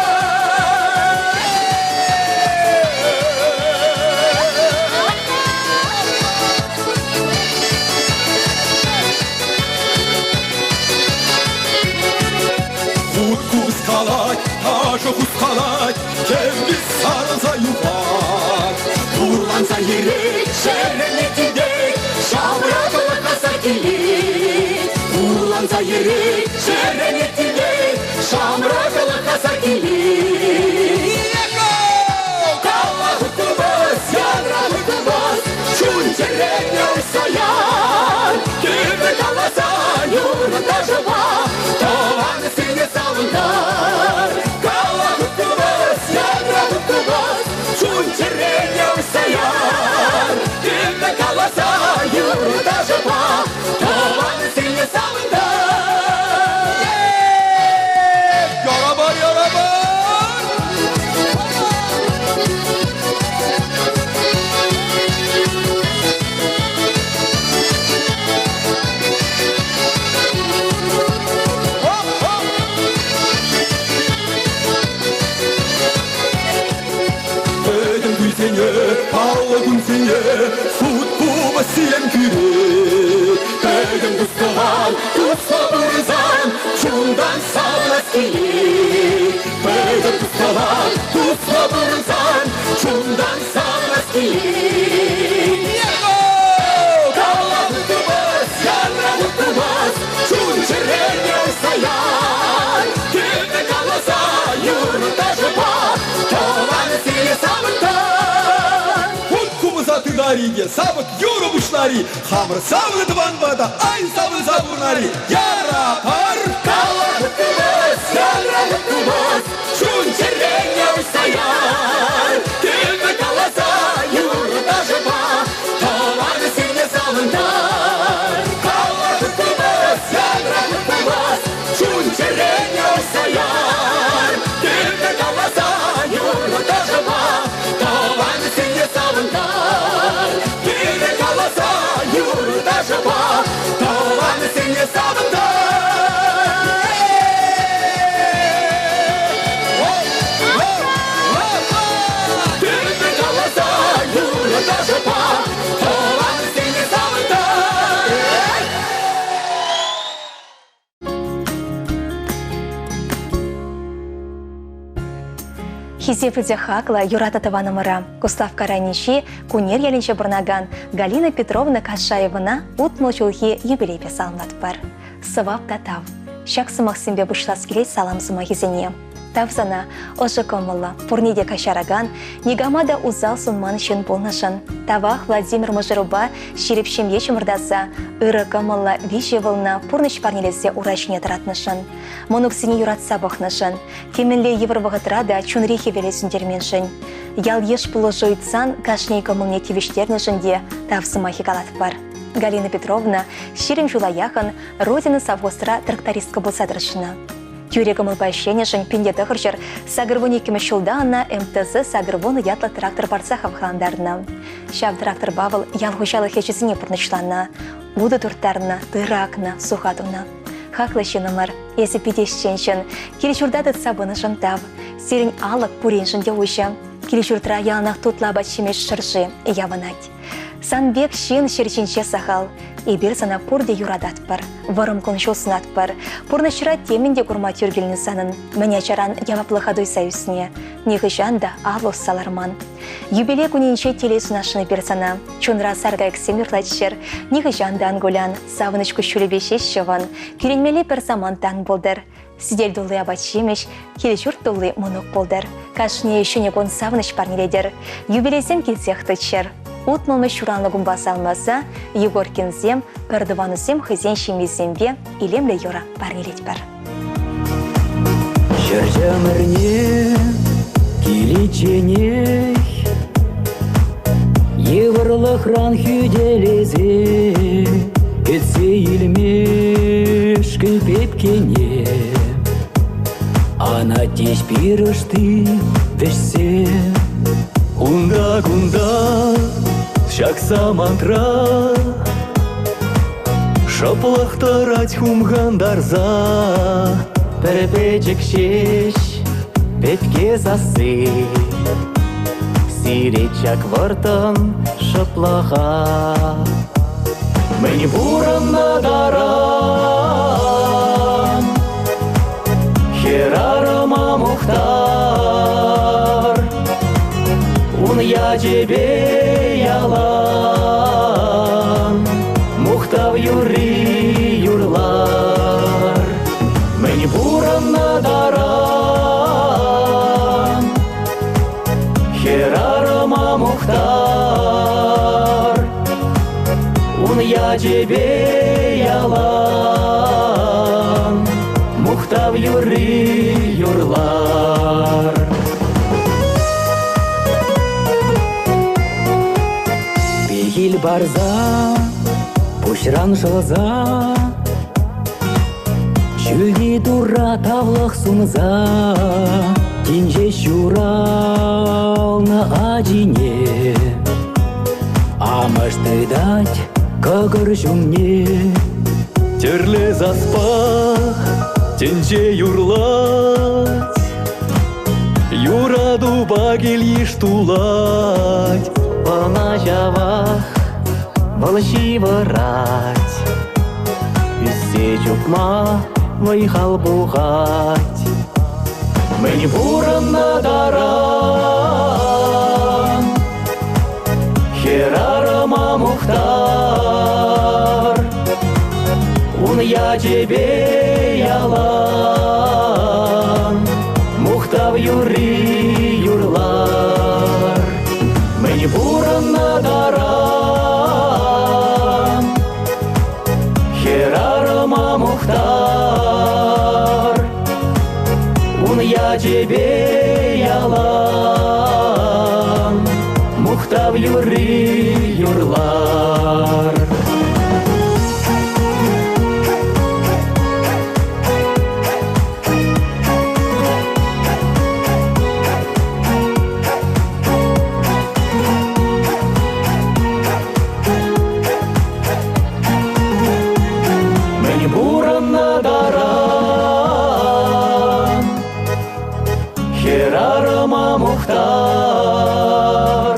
Вут кускалать, ташӑ хускалать, кӗвви сарӑлса юхать. Хурланса йӗрет, чӗрене тивет, ҫавракӑлӑх аса килет. Хурланса йӗрет, чӗрене тивет, ҫамрӑклӑх аса килет. Кала хутӑмӑс, янра хутӑмӑс, чун-чӗрене уҫса яр. Кӗвӗ каласа, юрӑ ташӑпа, тӑвансене савӑнтар. Кала хутӑмӑс, янра хутӑмӑс, чун-чӗрене уҫса яр. Уявсене, паллӑ кунсене хут купӑс илем кӳрет. Пӗтӗм тус-тӑван туслӑ пырсан чунтан савӑнас килет. Пӗтӗм тус-тӑван туслӑ пырсан чунтан савӑнас килет. Калла тупас, янра тупас, чун-чӗрене уҫса яр. Кӗвӗ каласа, юрӑ ташӑпа тӑвансене савӑнтар. Хут купӑса тытар-и те савӑк юрӑ пуҫлар-и, хамӑр савнӑ тӑванпа та ай савӑнса пурӑнар-и. Яра пар! Калла тупас, янра тупас, чун-чӗрене уҫса яр. Кӗвӗ каласа, юрӑ ташӑпа тӑвансене савӑнтар. Калла тупас, янра тупас, чун-чӗрене уҫса яр. Кӗвӗ каласа, юрӑ ташӑпа тӑвансене савӑнтар. Кӗвӗ каласа, юрӑ ташӑпа тӑвансене савӑнтар. Кӗвӗ каласа, юрӑ ташӑпа тӑвансене савӑнтар. Хисеплӗ те хаклӑ юратнӑ тӑванӑмӑра Куславкка районӗнчи Кунер ялӗнче пурӑнакан Галина Петровна Кашаевӑна 60 ҫулхи юбилейпе саламлатпӑр. Сӑвап та тав. Ҫак сӑмахсемпе пуҫлас килет салам сӑмахӗсене. Тав сана, ӑшӑ кӑмӑллӑ, пурне те каҫаракан, никама та усал сунман ҫын пулнӑшӑн. Тавах Владимир мӑшӑрупа ҫирӗп ҫемье чӑмӑртаса, ырӑ кӑмӑллӑ виҫӗ ывӑлна пурнӑҫ парнелесе ура ҫине тӑратнӑшӑн, мӑнуксене юратса пӑхнӑшӑн, темӗнле йывӑр вӑхӑтра та чунри хӗвеле сӳнтерменшӗн, ял-йыш пулӑшу ыйтсан кашни кӑмӑлне тивӗҫтернӗшӗн те тав сӑмахӗ калатпӑр. Галина Петровна 20 ҫула яхӑн Родина совхозра трактористка пулса тӑрӑшнӑ. Тӳрӗ кӑмӑлпа ӗҫленӗшӗн 1982 ҫулта ӑна МТЗ 80 ятлӑ трактор парса хавхалантарнӑ. Ҫав тракторпа вӑл ял хуҫалӑх ӗҫӗсене пурнӑҫланӑ, утӑ турттарнӑ, тырӑ акнӑ, суха тунӑ. Хаклӑ ҫыннӑмӑр, эсӗ питӗ ӗҫчен ҫын, кил-ҫурта тытса пынӑшӑн тав. Сирӗн алӑк пуриншӗн те уҫӑ. Кил-ҫуртра яланах тутлӑ апат-ҫимӗҫ шӑрши явӑнать. Сан пек ҫын ҫӗр ҫинче сахал. Эпир сана пурте юрататпӑр, вӑрӑм кун-ҫул сунатпӑр. Пурнӑҫра темӗн те курма тӳр килнӗ санӑн. Мӗн ачаран яваплӑха туйса ӳснӗ. Нихӑҫан та алӑ усса ларман. Юбилей кунӗнче телей сунасшӑн эпир сана. Чунра саркайӑксем юрлаччӑр. Нихӑҫан та ан кулян, савӑнӑҫ куҫҫулӗпе ҫеҫ ҫӑвӑн. Кӳренмелли пӗр самант та ан пултӑр. Сӗтел тулли апат-ҫимӗҫ, кил-ҫурт тулли мӑнук пултӑр. Кашни ҫӗнӗ кун савӑнӑҫ парнелетӗр. Юбилейсем килсех тӑччӑр. Утмӑлмӗш ҫуралнӑ кунпа салмаса Егоркинсем, пӗртӑванусем хӑйсен ҫемйисемпе илемлӗ юрӑ парнелетпӗр. Ҫӗр ӗмӗрне киличченех йывӑрлӑхран хӳтӗлесе кӗтсе илмешкӗн пепкене Анатеҫ пирӗшти вӗҫсе. Унта-кунта ҫак самантра шӑплӑх тӑрать хумхантарса. Пӗр пӗчӗк ҫеҫ пепке сасси сирет ҫак вӑрттӑн шӑплӑха. Мӗн пурӑннӑ таран хӗрарӑма мухтар, ун ячӗпе ялан мухтав юрри юрлар. Мӗн пурӑннӑ таран хӗрарӑма мухтар, ун ячӗпе ялан мухтав юрри юрлар. Пехил парса, пуҫран шӑлса, Ҫӳлти Турра тавлӑх сунса, Тин ҫеҫ ҫуралнӑ ачине Амӑш тытать кӑкӑр ҫумне. Тӗрлӗ саспа тӗнче юрлать, юрату. Юратупа кил-йыш тулать. Ӑна ҫавах вӑл ҫывӑрать. Ӳссе чупма вӑй-хал пухать. Мӗн пурӑннӑ таран хӗрарӑма мухтар. Ун ячӗпе ялан мухтав юрри юрлар. Мӗн пурӑннӑ таран хӗрарӑма мухтар. Ун ячӗпе ялан мухтав юрри юрлар. Мӗн пурӑннӑ таран хӗрарӑма мухтар.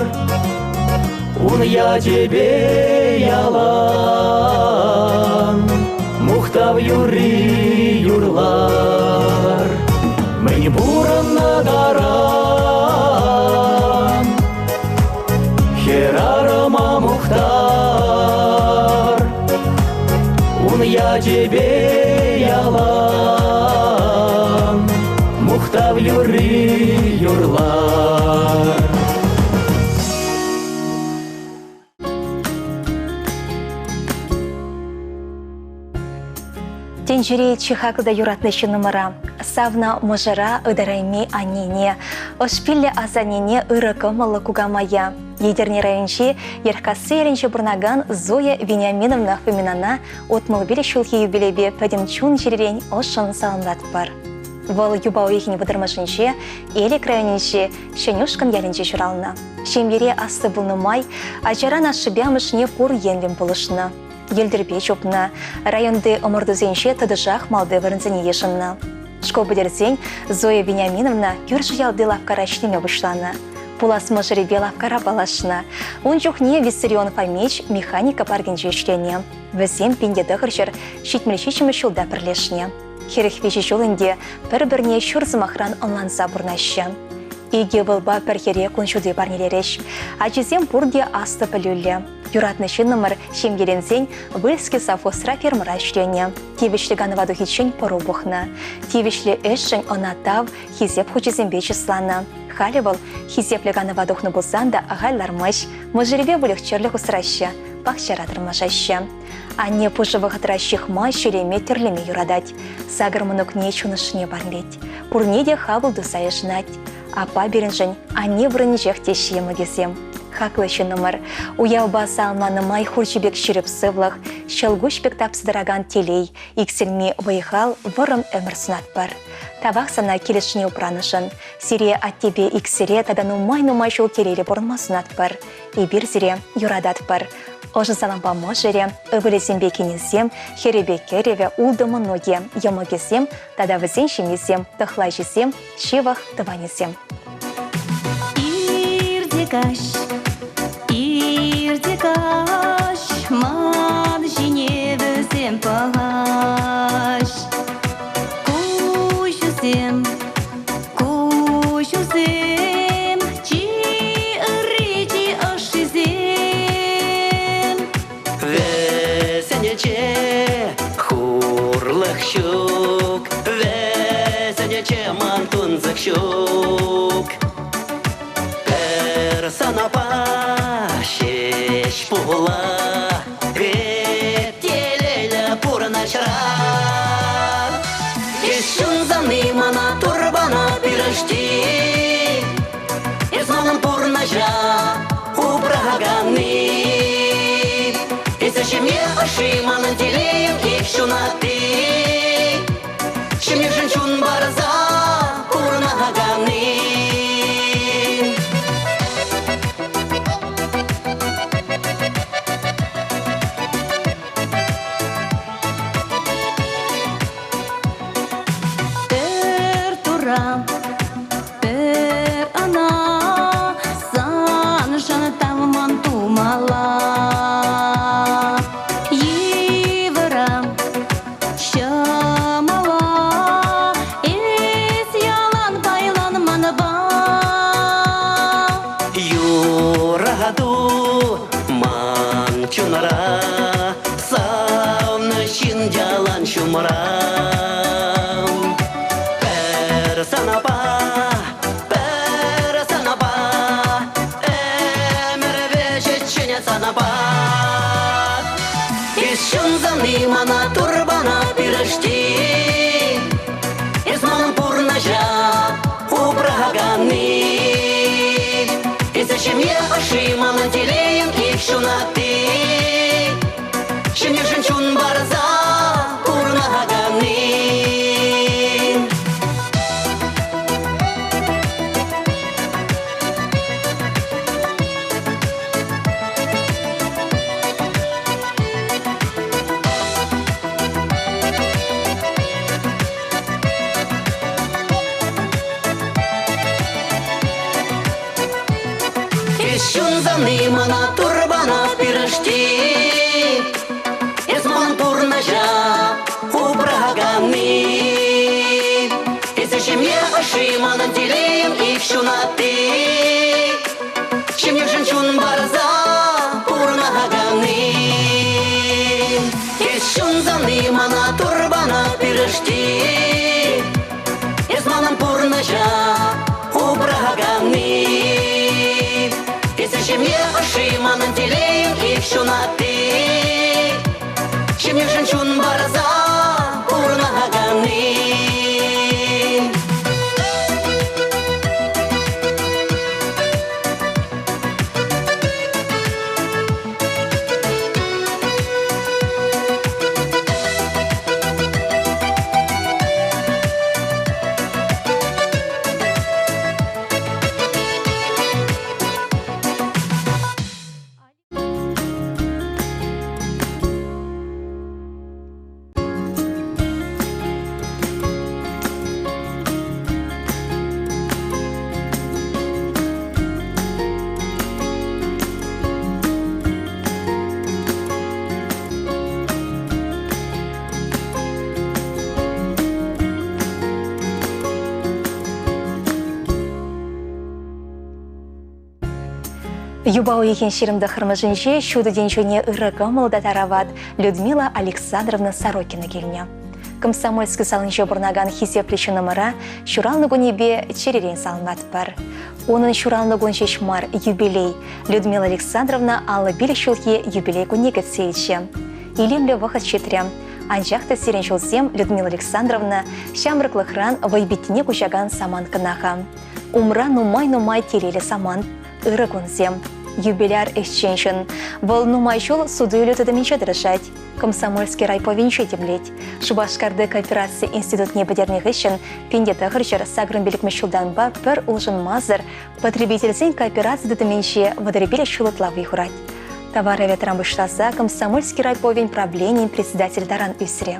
Ун ячӗпе ялан мухтав юрри юрлар. Мӗн пурӑннӑ таран хӗрарӑма мухтар. Ун ячӗпе ялан мухтав юрри юрлар. Тӗнчере чи хаклӑ та юратнӑ ҫыннӑмӑра, савнӑ мӑшӑра ытарайми аннене, ӑшпиллӗ асаннене ырӑ кӑмӑллӑ кукамая, Етӗрне районӗнчи Еркасси ялӗнче пурӑнакан Зоя Вениаминовна Фоминана 65 ҫулхи юбилейпе пӗтӗм чун-чӗререн ӑшшӑн саламлатпӑр. Вӑл юпа уйӑхӗн вӑтӑрмӗшӗнче Элӗк районӗнчи Ҫӗнӗ Ушкӑн ялӗнче ҫуралнӑ. Ҫемьере аслӑ пулнӑ май ачаран ашшӗпе амӑшне пур енлӗн пулӑшнӑ. Йӗлтӗрпе чупнӑ, районти ӑмӑртусенче тӑтӑшах малти вырӑнсене йышӑннӑ. Шкул пӗтерсен Зоя Вениаминовна кӳршӗ ялти лавккара ӗҫлеме пуҫланӑ. Пулас мӑшӑрӗпе лавккара паллашнӑ. Ун чухне Виссарион Фомич механика паркӗнче ӗҫленӗ. Вӗсем 1977 ҫулта пӗрлешнӗ. 43 ҫул ӗнтӗ пӗр-пӗрне ҫур сӑмахран ӑнланса пурӑнаҫҫӗ. Икӗ ывӑлпа пӗр хӗре кун ҫути парнелерӗҫ. Ачисем пурте аслӑ пӗлӳллӗ. Юратнӑ ҫыннӑмӑр ҫемьеленсен Выльский совхозра фермӑра ӗҫленӗ. Тивӗҫлӗ канӑва тухиччен пӑру пӑхнӑ. Тивӗҫлӗ ӗҫшӗн ӑна тав, хисеп хучӗсемпе чысланӑ. Халӗ вӑл хисеплӗ канӑва тухнӑ пулсан та ахаль лармасть, мӑшӑрӗпе выльӑх-чӗрлӗх усраҫҫӗ, пахчара тӑрмашаҫҫӗ. Анне пушӑ вӑхӑтра ҫыхма, ҫӳреме, тӗрлеме юратать. Сакӑр мӑнукне чун ӑшшине парнелет. Пурне те хапӑл туса йышӑнать. Аппа пирӗншӗн анне вырӑнӗнчех теҫҫӗ йӑмӑкӗсем. Хаклӑ ҫыннӑмӑр, уявпа саламланӑ май хурҫӑ пек ҫирӗп сывлӑх, ҫӑлкуҫ пек тапса тӑракан телей, иксӗлми вӑй-хал, вӑрӑм ӗмӗр сунатпӑр. Тавах сана килӗшни упранӑшӑн. Сире аттепе иксӗре тата нумай-нумай ҫул телейлӗ пурӑнма сунатпӑр. Эпир сире юрататпӑр. Ӑшӑ салампа мӑшӑрӗ, ывӑлӗсемпе кинӗсем, хӗрӗпе кӗрӗвӗ, ултӑ мӑнукӗ, йӑмӑкӗсем тата вӗсен ҫемйисем, тӑхлачисем, ҫывӑх тӑванӗсем. Ирте каҫ, ирте каҫ, ман ҫине вӗсем пӑхаҫ. Куҫусем, куҫусем, чи ырри, чи ӑшшисем. Вӗсенче хурлӑх ҫук, вӗсенче ман тунсӑх ҫук. Пӗр санапа ҫеҫ пула эп телейлӗ пурӑнӑҫра. Эс ҫунсани мана турбана пирӗшти, Эс манӑн пурнӑҫа упраканни. Эсӗ ҫемье ӑшши, манӑн телейӗм ик ҫунатти. Ҫемьешӗн чун парса пурӑнаканни. Пӗр тура, пӗр ӑна. Пӗр санапа, пӗр санапа, ӗмӗр вӗҫӗччен санапа. Эс ҫунсан-и мана турбана пирӗшти, Эс манӑн пурнӑҫа упраканни. Эсӗ ҫемье ӑшши, манӑн телейӗм ик ҫунатти. Ҫӗнӗшӗн чун парса пурӑнаканни. Эс ҫунсан-и мана турбана пирӗшти, Эс ман пурнӑҫа упраканни. Эсӗ ҫемье ӑшши, манӑн телейӗм ик ҫунатти. Ҫемьешӗн чун парса пурӑнаканни. Эс ҫунсан-и мана турбана пирӗшти, Эс манӑн пурнӑҫа упраканни. Эсӗ ҫемье ӑшши, манӑн телейӗм ик ҫунатти. Ҫемьешӗн чун парса пурӑнаканни. Юпа уйӑхӗн 29-мӗшӗнче ҫутӑ тӗнчене ырӑ кӑмӑл та тарават Людмила Александровна Сорокина килнӗ. Комсомольски салинче пурӑнакан хисеплӗ ҫыннӑмӑра ҫуралнӑ кунӗпе чӗререн саламлатпӑр. Унӑн ҫуралнӑ кун ҫеҫ мар, юбилей. Людмила Александровна 55 ҫулхи юбилей кунне кӗтсе илчӗ. Илемлӗ вӑхӑт ҫитрӗ. Анчах та сирӗн ҫулсем Людмила Александровна ҫамрӑклӑхран вӑйпиттине куҫакан самант кӑна-ха. Умра нумай-нумай телейлӗ самант, ырӑ кунсем. Юбиляр ӗҫчен ҫын. Вӑл нумай ҫул суту-илӳ тытӑмӗнче тӑрӑшать. Комсомольски райповӗнче тимлет. Шупашкарти коопераци институтне пӗтернӗ хыҫҫӑн 1985 ҫултанпа пӗр улшӑнмасӑр потребительсен коопераци тытӑмӗнче 35 ҫул ытла вӑй хурать. Товароведран пуҫласа Комсомольски райповӗн правленийӗн председатель таран ӳсрӗ.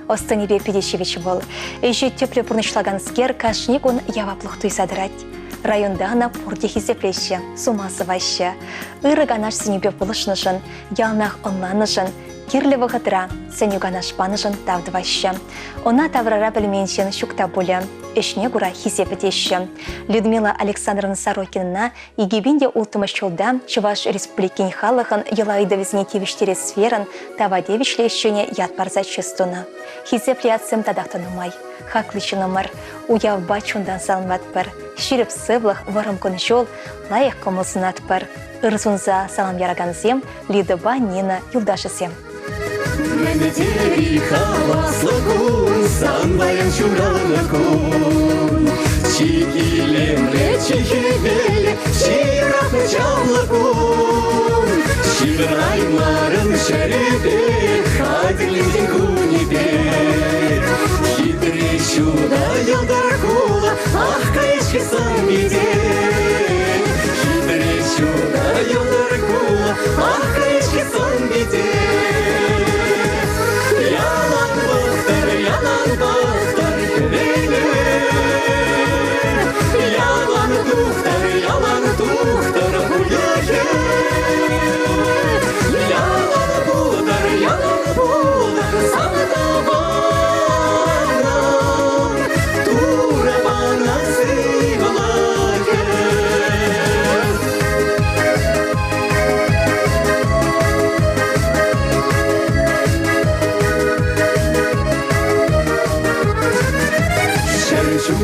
Ӑс-тӑнӗпе питӗ ҫивӗч вӑл. Ӗҫе тӗплӗ пурнӑҫлаканскер кашни кун яваплӑх туйса тӑрать. Районта ӑна пурте хисеплеҫҫӗ, сума сӑваҫҫӗ. Ырӑ канаш сӗнӳпе пулӑшнӑшӑн, яланах ӑнланнӑшӑн, кирлӗ вӑхӑтра сӗнӳ-канаш панӑшӑн тав тӑваҫҫӗ. Ӑна таврара пӗлмен ҫын ҫук та пулӗ. Ӗҫне кура хисеп теҫҫӗ. Людмила Александровна Сорокинӑна 2006 ҫулта Чӑваш Республикин халӑхӑн йӑла ыйтӑвӗсене тивӗҫтерес сферӑн тава тивӗҫлӗ ӗҫченӗ ят парса чыс тунӑ. Хисеплӗ ятсем татах та нумай. Хаклӑ ҫыннӑмӑр, уявпа чунтан саламлатпӑр. Ҫирӗп сывлӑх, вӑрӑм кун-ҫул, лайӑх кӑмӑл сунатпӑр. Ыр сунса салам яракансем Лидӑпа Нина юлташӗсем. Мӗн тери хаваслӑ кун, сан паян ҫуралнӑ кун. Чи илемлӗ, чи хӗвеллӗ, чи юратнӑ чаплӑ кун. Ҫывӑраймарӑм ҫӗрӗпе, хатӗрленсен кунӗпе. Хитре ҫутӑ йӑлтӑр хула, ах, кайӑк сан пите. Хитре ҫутӑ йӑлтӑр хула, ах, кайӑк сан пите. Ялан пӑхтӑр, ялан пӑхтӑр хӗвеле. Ялан тухтӑр, ялан тухтӑр хуйӑхӗ. Ялан пултӑр, ялан пултӑр сан тӑван.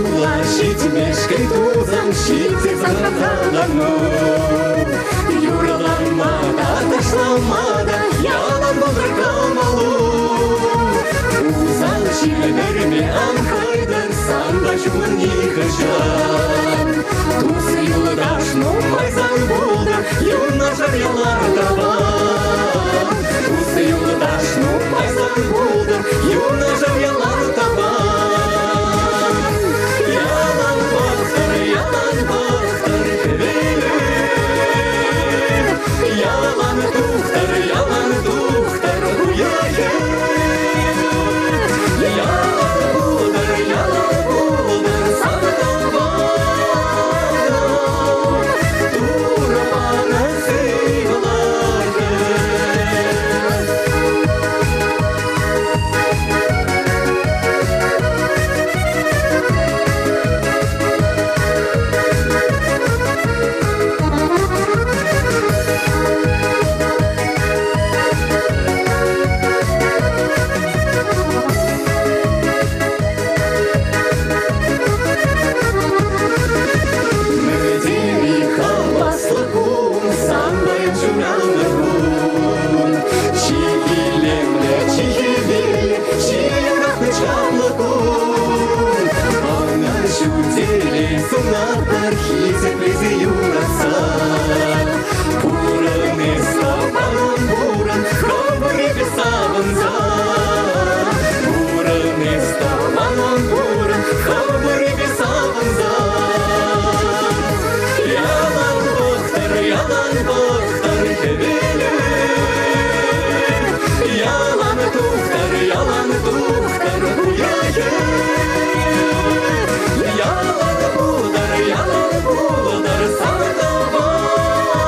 ҫула ҫитмешкӗн тусӑм ҫитсе хавхалану. Юрлама та, ташлама та ялан пултӑр кӑмӑлу. Усал ҫил вӗрме ан хӑйтӑр, санпа ҫумӑн нихӑҫан. Тус-юлташ нумай сан пултӑр, юнашар ялан тӑван. Тус-юлташ нумай сан пултӑр, юнашар ялан тӑван. Ялан пӑхтӑр, ялан пӑхтӑр хӗвелӗ. Ялан тухтӑр, ялан тухтӑр уйӑхӗ. Ялан пултӑр, ялан пултӑр сан тӑванӑм. Турӑ панӑ сывлӑхӗ. Мӗтери хаваслӑ кун, сан паян ҫуралнӑ кун. Чи илемлӗ, чи хӗвеллӗ, чи юратнӑ чаплӑ кун. Ӑна ҫутелей сунатпӑр хисеплесе юратса. Пурӑн эс, тӑванӑм, пурӑн, хӑвӑрӗпе савӑнса. Пурӑн эс, тӑванӑм, пурӑн, хӑвӑрӗпе савӑнса. Ялан пӑхтӑр, ялан пӑхтӑр хӗвелӗ. Ялан тухтӑр, ялан тухтӑр уйӑхӗ. Ялан пултӑр, ялан пултӑр сан тӑванӑм.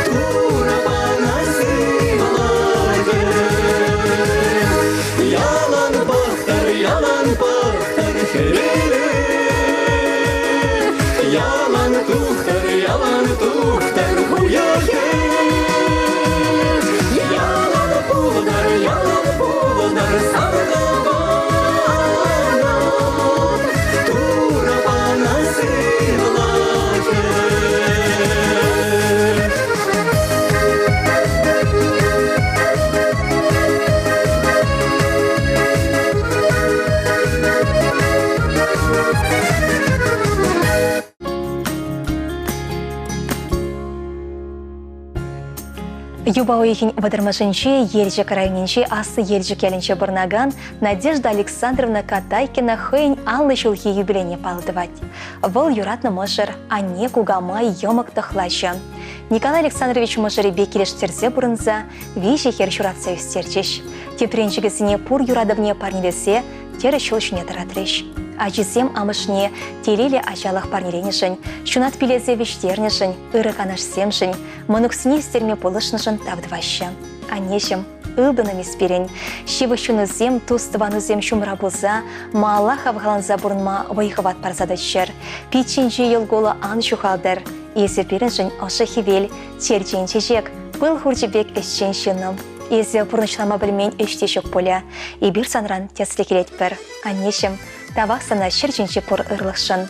Турӑ панӑ сывлӑхӗ. Ялан пӑхтӑр, ялан пӑхтӑр хӗвелӗ. Ялан тухтӑр, ялан тухтӑр уйӑхӗ. Ялан пултӑр, ялан пултӑр сан тӑванӑм. Турӑ панӑ сывлӑхӗ. Юпа уйӑхӗн вӑтӑрмӗшӗнче Елчӗк районӗнчи Аслӑ Елчӗк ялӗнче пурӑнакан Надежда Александровна Катайкина хӑйӗн 50 ҫулхи юбилейне паллӑ тӑвать. Вӑл юратнӑ мӑшӑр, анне, кукамай, йӑмӑк тӑхлачӗ. Николай Александрович мӑшӑрӗпе килӗштерсе пурӑнса виҫӗ хӗр ҫуратса ӳстерчӗҫ. Тӗпренчӗкӗсене пур юратӑвне парнелесе тӗрӗс ҫул ҫине тӑратрӗҫ. Ачисем амӑшне телейлӗ ачалӑх парнеленӗшӗн, ҫунат пилесе вӗҫтернӗшӗн, ырӑ канашсемшӗн, мӑнуксене ӳстерме пулӑшнӑшӑн тав тӑваҫҫӗ. Аннеҫӗм, ылтӑнӑм эс пирӗн. Ҫывӑх чунусем, тус-тӑванусем ҫумра пулса, малалла хавхаланса пурӑнма вӑй-хӑват парса тӑччӑр. Пит ҫинчи йӑл-кулӑ ан ҫухалтӑр. Эсӗ пирӗншӗн ӑшӑ хӗвел, черчен чечек, пыл хурчӗ пек ӗҫчен ҫыннӑм. Эсӗ пурнӑҫлама пӗлмен ӗҫ те ҫук пулӗ. Эпир санран тӗслӗх илетпӗр. Аннеҫӗм, тавах сана ҫӗр ҫинчи пур ырлӑхшӑн.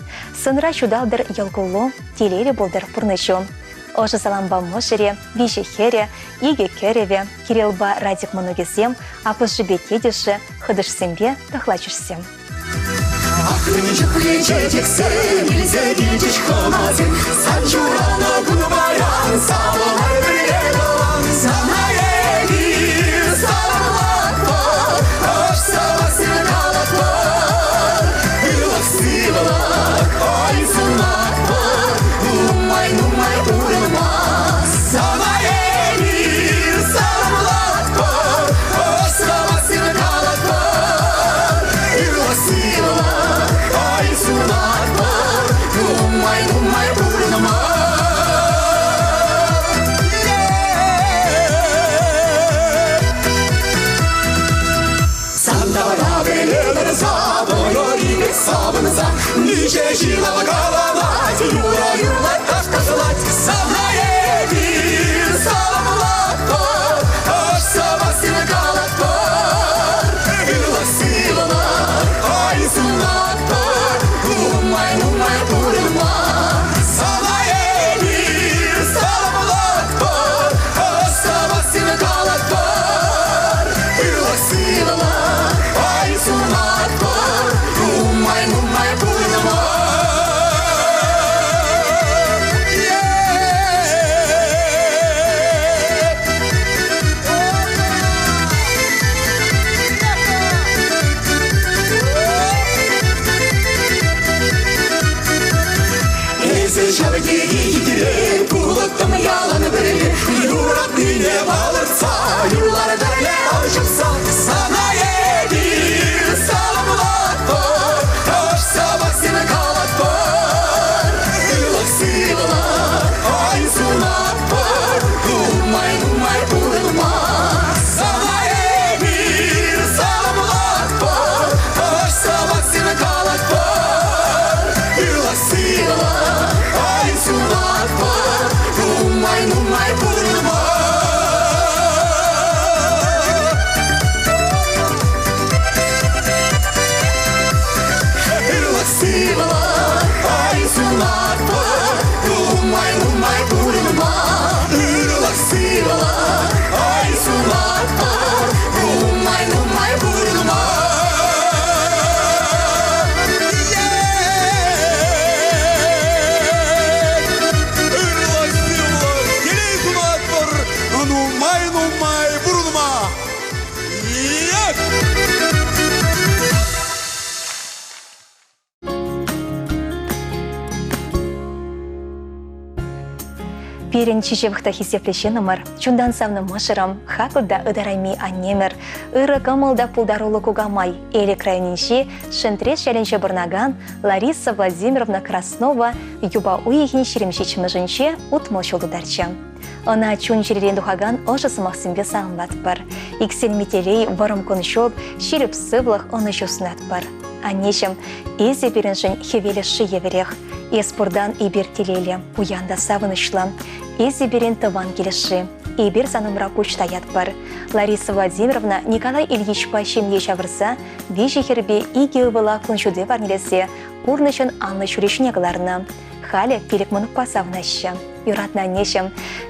Сӑнра ҫуталтӑр йӑл-куллу, телейлӗ пултӑр пурнӑҫу. Ӑшӑ салампа мӑшӑрӗ, виҫӗ хӗрӗ, икӗ кӗрӗвӗ, Кириллпа Радик мӑнукӗсем, аппӑшӗпе тетӗшӗ, хӑтӑшсемпе тӑхлачӑшсем. Ахрӑм чухлӗ чечексем илсе килчӗҫ хӑнасем. Сан ҫуралнӑ кун паян савӑнар пӗрле тӑван. Сана эпир саламлатпӑр, ӑш сӑмахсем калатпӑр. Ырлӑх-сывлӑх, ой, сунатпӑр, нумай-нумай пурӑнма. Сана эпир саламлатпӑр, ӑш сӑмахсем калатпӑр. Ырлӑх-сывлӑх, ой, сунатпӑр, нумай-нумай пурӑнма. Сантара пӗлетӗр савӑнӑр савӑнса, Миҫе ҫын каланать, юрӑ юрлать, таш ташлать. Сана эпир саламлатпӑр, ӑш сӑмахсем калатпӑр. Ырлӑх-сывлӑх, ой, сунатпӑр. сунатпӑр, нумай-нумай пурӑнма ырлӑх-сывлӑх, ай сунатпӑр, нумай-нумай пурӑнма. Ырлӑх-сывлӑх, телей сунатпӑр, нумай-нумай пурӑнма. Як! Пирӗн чи ҫывӑх та хисеплӗ ҫыннӑмӑр, чунтан савнӑ мӑшӑрӑм, хаклӑ та ытарайми аннемӗр, ырӑ кӑмӑл та пултаруллӑ кукамай, Элӗк районӗнчи Шӗнтреш ялӗнче пурӑнакан Лариса Владимировна Краснова юпа уйӑхӗн 27-мӗшӗнче 60 ҫул тутарчӗ. Ӑна чун-чӗререн тухакан ӑшӑ сӑмахсемпе саламлатпӑр. Иксӗлми телей, вӑрӑм кун-ҫул, ҫирӗп сывлӑх, ӑнӑҫу сунатпӑр. Аннеҫӗм, эсӗ пирӗншӗн хӗвел ӑшши евӗрех. Эс пуртан эпир телейлӗ, пуян та савӑнӑҫлӑ. Эсӗ пирӗн тӑван килӗшши. Эпир сан умра пуҫ таятпӑр. Лариса Владимировна Николай Ильичпа ҫемье ҫавӑрса виҫӗ хӗрпе икӗ ывӑла кун ҫути парнелесе пурнӑҫӑн анлӑ ҫӳреҫне кӑларнӑ. Халӗ пилӗк мӑнукпа савӑнаҫҫӗ. Юратнӑ аннеҫӗм,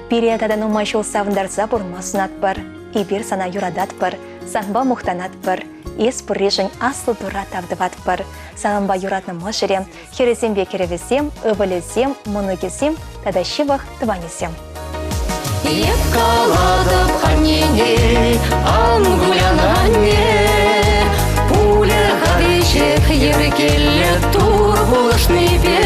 пире тата нумай ҫул савӑнтарса пурӑнма сунатпӑр. Эпир сана юрататпӑр, санпа мухтанатпӑр. Эс пурришӗн аслӑ Турра тав тӑватпӑр. Салампа юратнӑ мӑшӑрӗ, хӗрӗсемпе кӗрӗвӗсем, ывӑлӗсем, мӑнукӗсем тата ҫывӑх тӑванӗсем. Эп калатӑп аннене, ан кулян анне, Пулӗ-ха веҫех йӗркеллӗ Тур пулӑшнипе.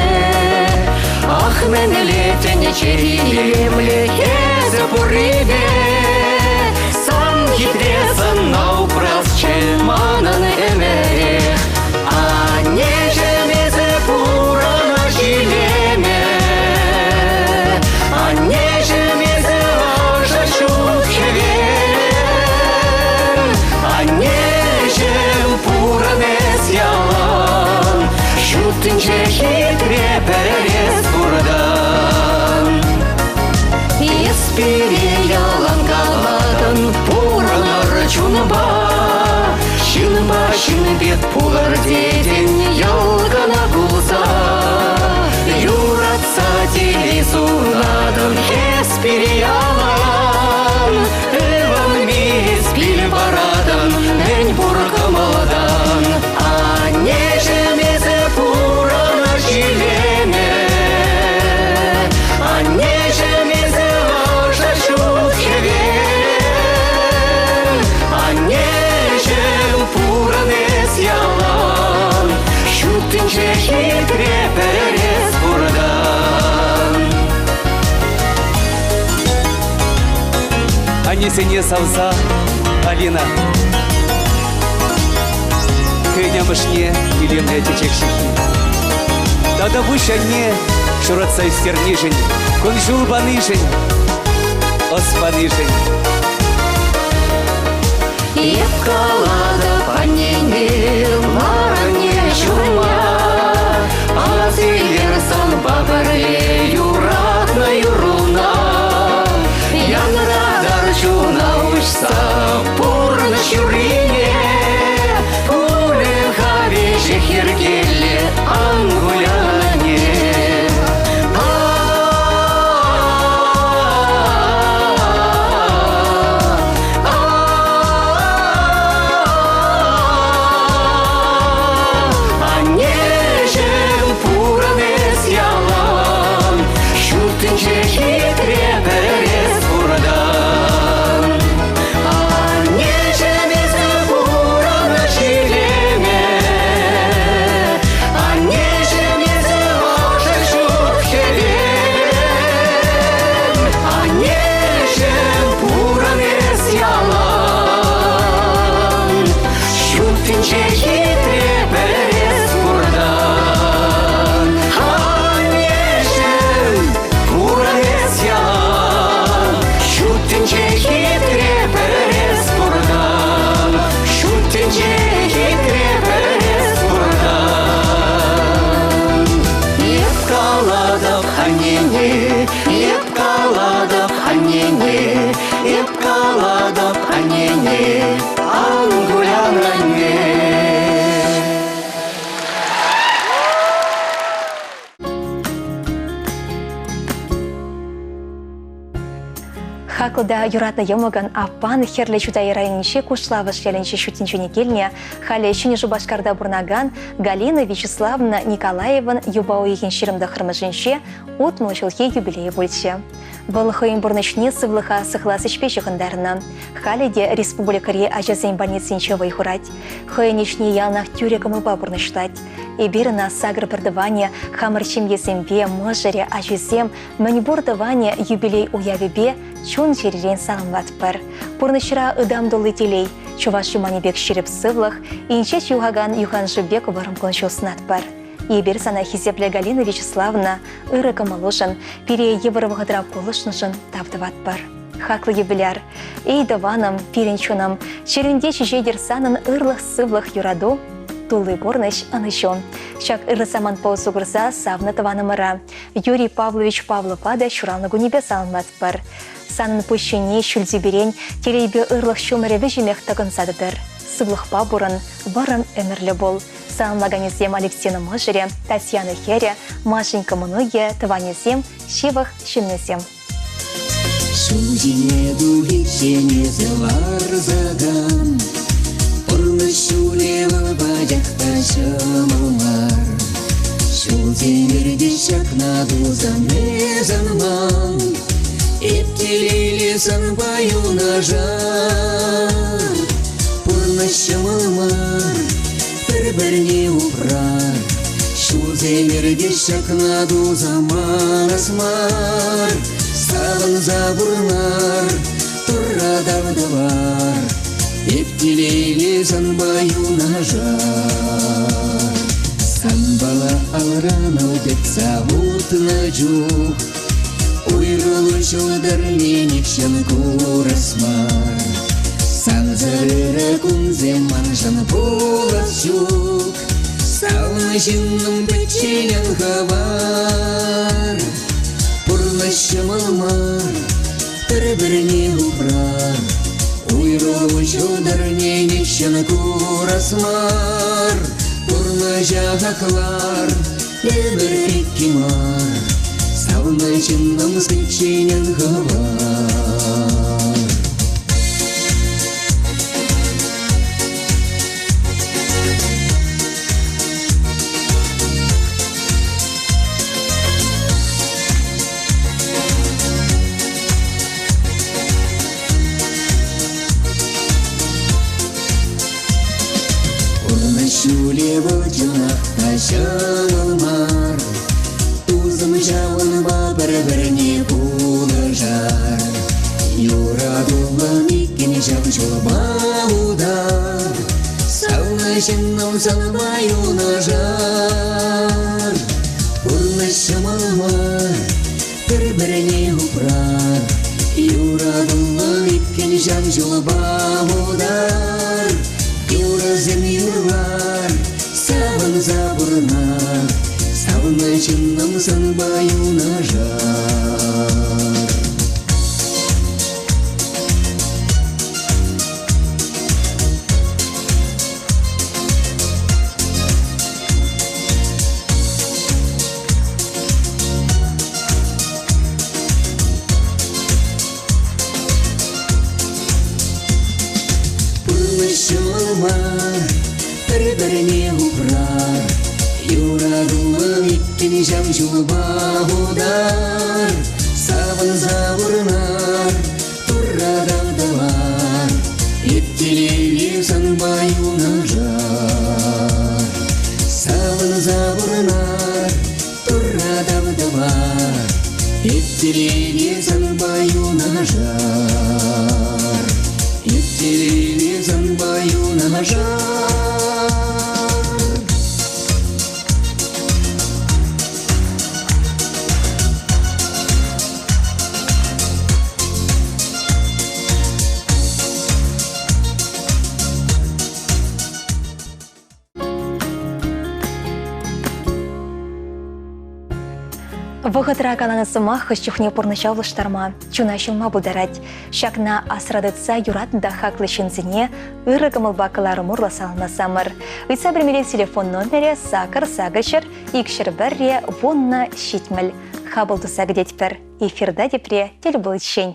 Ах, мӗнле тӗнче илемлӗ эсӗ пуррипе. Сан хитре сӑнна упрасчӗ манӑн ӗмӗрех. Аннеҫӗм эсӗ пурӑнӑҫ илеме. Аннеҫӗм эсӗ ӑшӑ ҫут хӗвел. Аннеҫӗм пурӑн эс ялан. Ҫут тӗнче хитре пӗр эс пуртан. Эс пире ялан калатӑн пурӑнӑр чунпа. Ҫынпа ҫын пек пулӑр тетӗн йӑл кӑна кулса. Юратса телей сунатӑн эс пире ялан. Ывӑнми эс пил паратӑн мӗн пур кӑмӑлтан. Аннеҫӗм эсӗ пурӑнӑҫ илемӗ. Аннеҫӗм эсӗ ӑшӑ ҫут хӗвел. Аннеҫӗм пурӑн эс ялан. Ҫут тӗнче хитре пӗр эс пуртан. Аннесене савса Алина хӑйӗн амӑшне илемлӗ чечек ҫыххи. Тата пуҫ анне ҫуратса ӳстернишӗн, кун-ҫул панишӗн, ӑс панишӗн. Эп калатӑп аннене, лар анне ҫумма. Асилер санпа пӗрле юратнӑ юрруна. Янратар чуна уҫса пурнӑҫ юррине. Пулӗ-ха веҫех йӗркеллӗ, ан кулян анне. Аннеҫӗм пурӑн эс ялан, ҫут тӗнче хитре пӗр эс пуртан. Аннеҫӗм эсӗ пурӑнӑҫ илемӗ. Хаклӑ та юратнӑ йӑмӑкӑн аппан Хӗрлӗ Чутай районӗнчи Кушлавӑш ялӗнчи ҫут тӗнчене килнӗ, халӗ Ҫӗнӗ Шупашкарта пурӑнакан Галина Вячеславовна Николаеван юпа уйӑхӗн 29-мӗшӗнче 60 ҫулхи юбилейӗ пулчӗ. Вӑл хӑйӗн пурнӑҫне сывлӑха сыхлас ӗҫпе ҫыхӑнтарнӑ. Халӗ те республикӑри ачасен больницинче вӑй хурать. Хӑйӗн ӗҫне яланах тӳрӗ кӑмӑлпа пурнӑҫлать. Эпир ӑна сакӑр пӗртӑванӗ хамӑр ҫемьесемпе, мӑшӑрӗ, ачисем, мӗнпур тӑванӗ юбилей уявӗпе чун-чӗререн саламлатпӑр. Пурнӑҫра ытам тулли телей, чӑваш юманӗ пек ҫирӗп сывлӑх, инҫет юхакан юханшыв пек вӑрӑм кун-ҫул сунатпӑр. Эпир сана хисеплӗ Галина Вячеславовна ырӑ кӑмӑлушӑн, пире йывӑр вӑхӑтра пулӑшнӑшӑн тав тӑватпӑр. Хаклӑ юбиляр, эй тӑванӑм, пирӗн чунӑм, чӗрӳнте ҫиҫетӗр санӑн ырлӑх-сывлӑх юрату, тулли пурнӑҫ, ӑнӑҫу. Ҫак ырӑ самантпа усӑ курса савнӑ тӑванӑмӑра Юрий Павлович Павлова та ҫуралнӑ кунӗпе саламлатпӑр. Санӑн пуҫ ҫине ҫӳл тӳперен телейпе ырлӑх ҫумӑрӗ вӗҫӗмех тӑкӑнса тӑтӑр. Сывлӑхпа пурӑн, вӑрӑм ӗмӗрлӗ пул. Саламлаканӗсем Алевтина мӑшӑрӗ, Татьяна хӗрӗ, Машенька мӑнукӗ, тӑванӗсем, ҫывӑх ҫыннисем. Ҫул ҫине тухиччен эсӗ ларсакан Пурнӑҫ ҫулӗ вӑл пачах та ҫӑмӑл мар. Ҫулсем иртӗҫ ҫакна тусан эс ан ман, Эп телейлӗ санпа юнашар. Пурнӑҫ ҫӑмӑл мар, пӗр-пӗрне упрар. Ҫулсем иртӗҫ ҫакна туса манас мар. Савӑнса пурӑнар, Турра тав тӑвар. Эп телейлӗ санпа юнашар. Санпала алран ал тытса утнӑ чух Уйрӑлу ҫӑлтӑрне нихҫан курас мар. Сансӑр ырӑ кунсем маншӑн пулас ҫук. Савнӑ ҫыннӑм пӗччен ан хӑвар. Пурнӑҫ ҫӑмӑл мар, пӗр-пӗрне упрар. Уйрӑлу ҫӑлтӑрне нихҫан курас мар. Пурнӑҫа хаклар, Ӗмӗр икки мар, савнӑ ҫыннӑм пӗччен ан хӑвар. Пурнӑҫ ҫулӗ вӑл чӑнах та ҫӑмӑл мар. Тусӑм ҫавӑнпа пӗр-пӗрне пулӑшар. Юратуллӑн иккӗн ҫав ҫулпа утар. Савнӑ ҫыннӑм санпа юнашар. Пурнӑҫ ҫӑмӑл мар, пӗр-пӗрне упрар. Юратуллӑн иккӗн ҫав ҫулпа утар. Юрӑсем юрлар, савӑнса пурӑнар. Савнӑ ҫыннӑм санпа юнашар. Пурнӑҫ ҫӑмӑл мар, пӗр-пӗрне упрар. Юратуллӑн иккӗн ҫав ҫулпа утар. Савӑнса пурӑнар, Турра тав тӑвар. Эп телейлӗ санпа юнашар. Савӑнса пурӑнар, Турра тав тӑвар. Эп телейлӗ санпа юнашар. Эп телейлӗ санпа юнашар. Вӑхӑтра каланӑ сӑмах хӑш чухне пурнӑҫа улӑштарма, чуна ҫӑлма пултарать. Ҫакна асра тытса юратнӑ та хаклӑ ҫынсене ырӑ кӑмӑлпа кӑларӑм урлӑ саламласамӑр. Ыйтса пӗлмелли телефон номерӗ сакӑр сакӑр 201 10 70. Хапӑл туса кӗтетпӗр. Эфирта тепре тӗл пуличчен.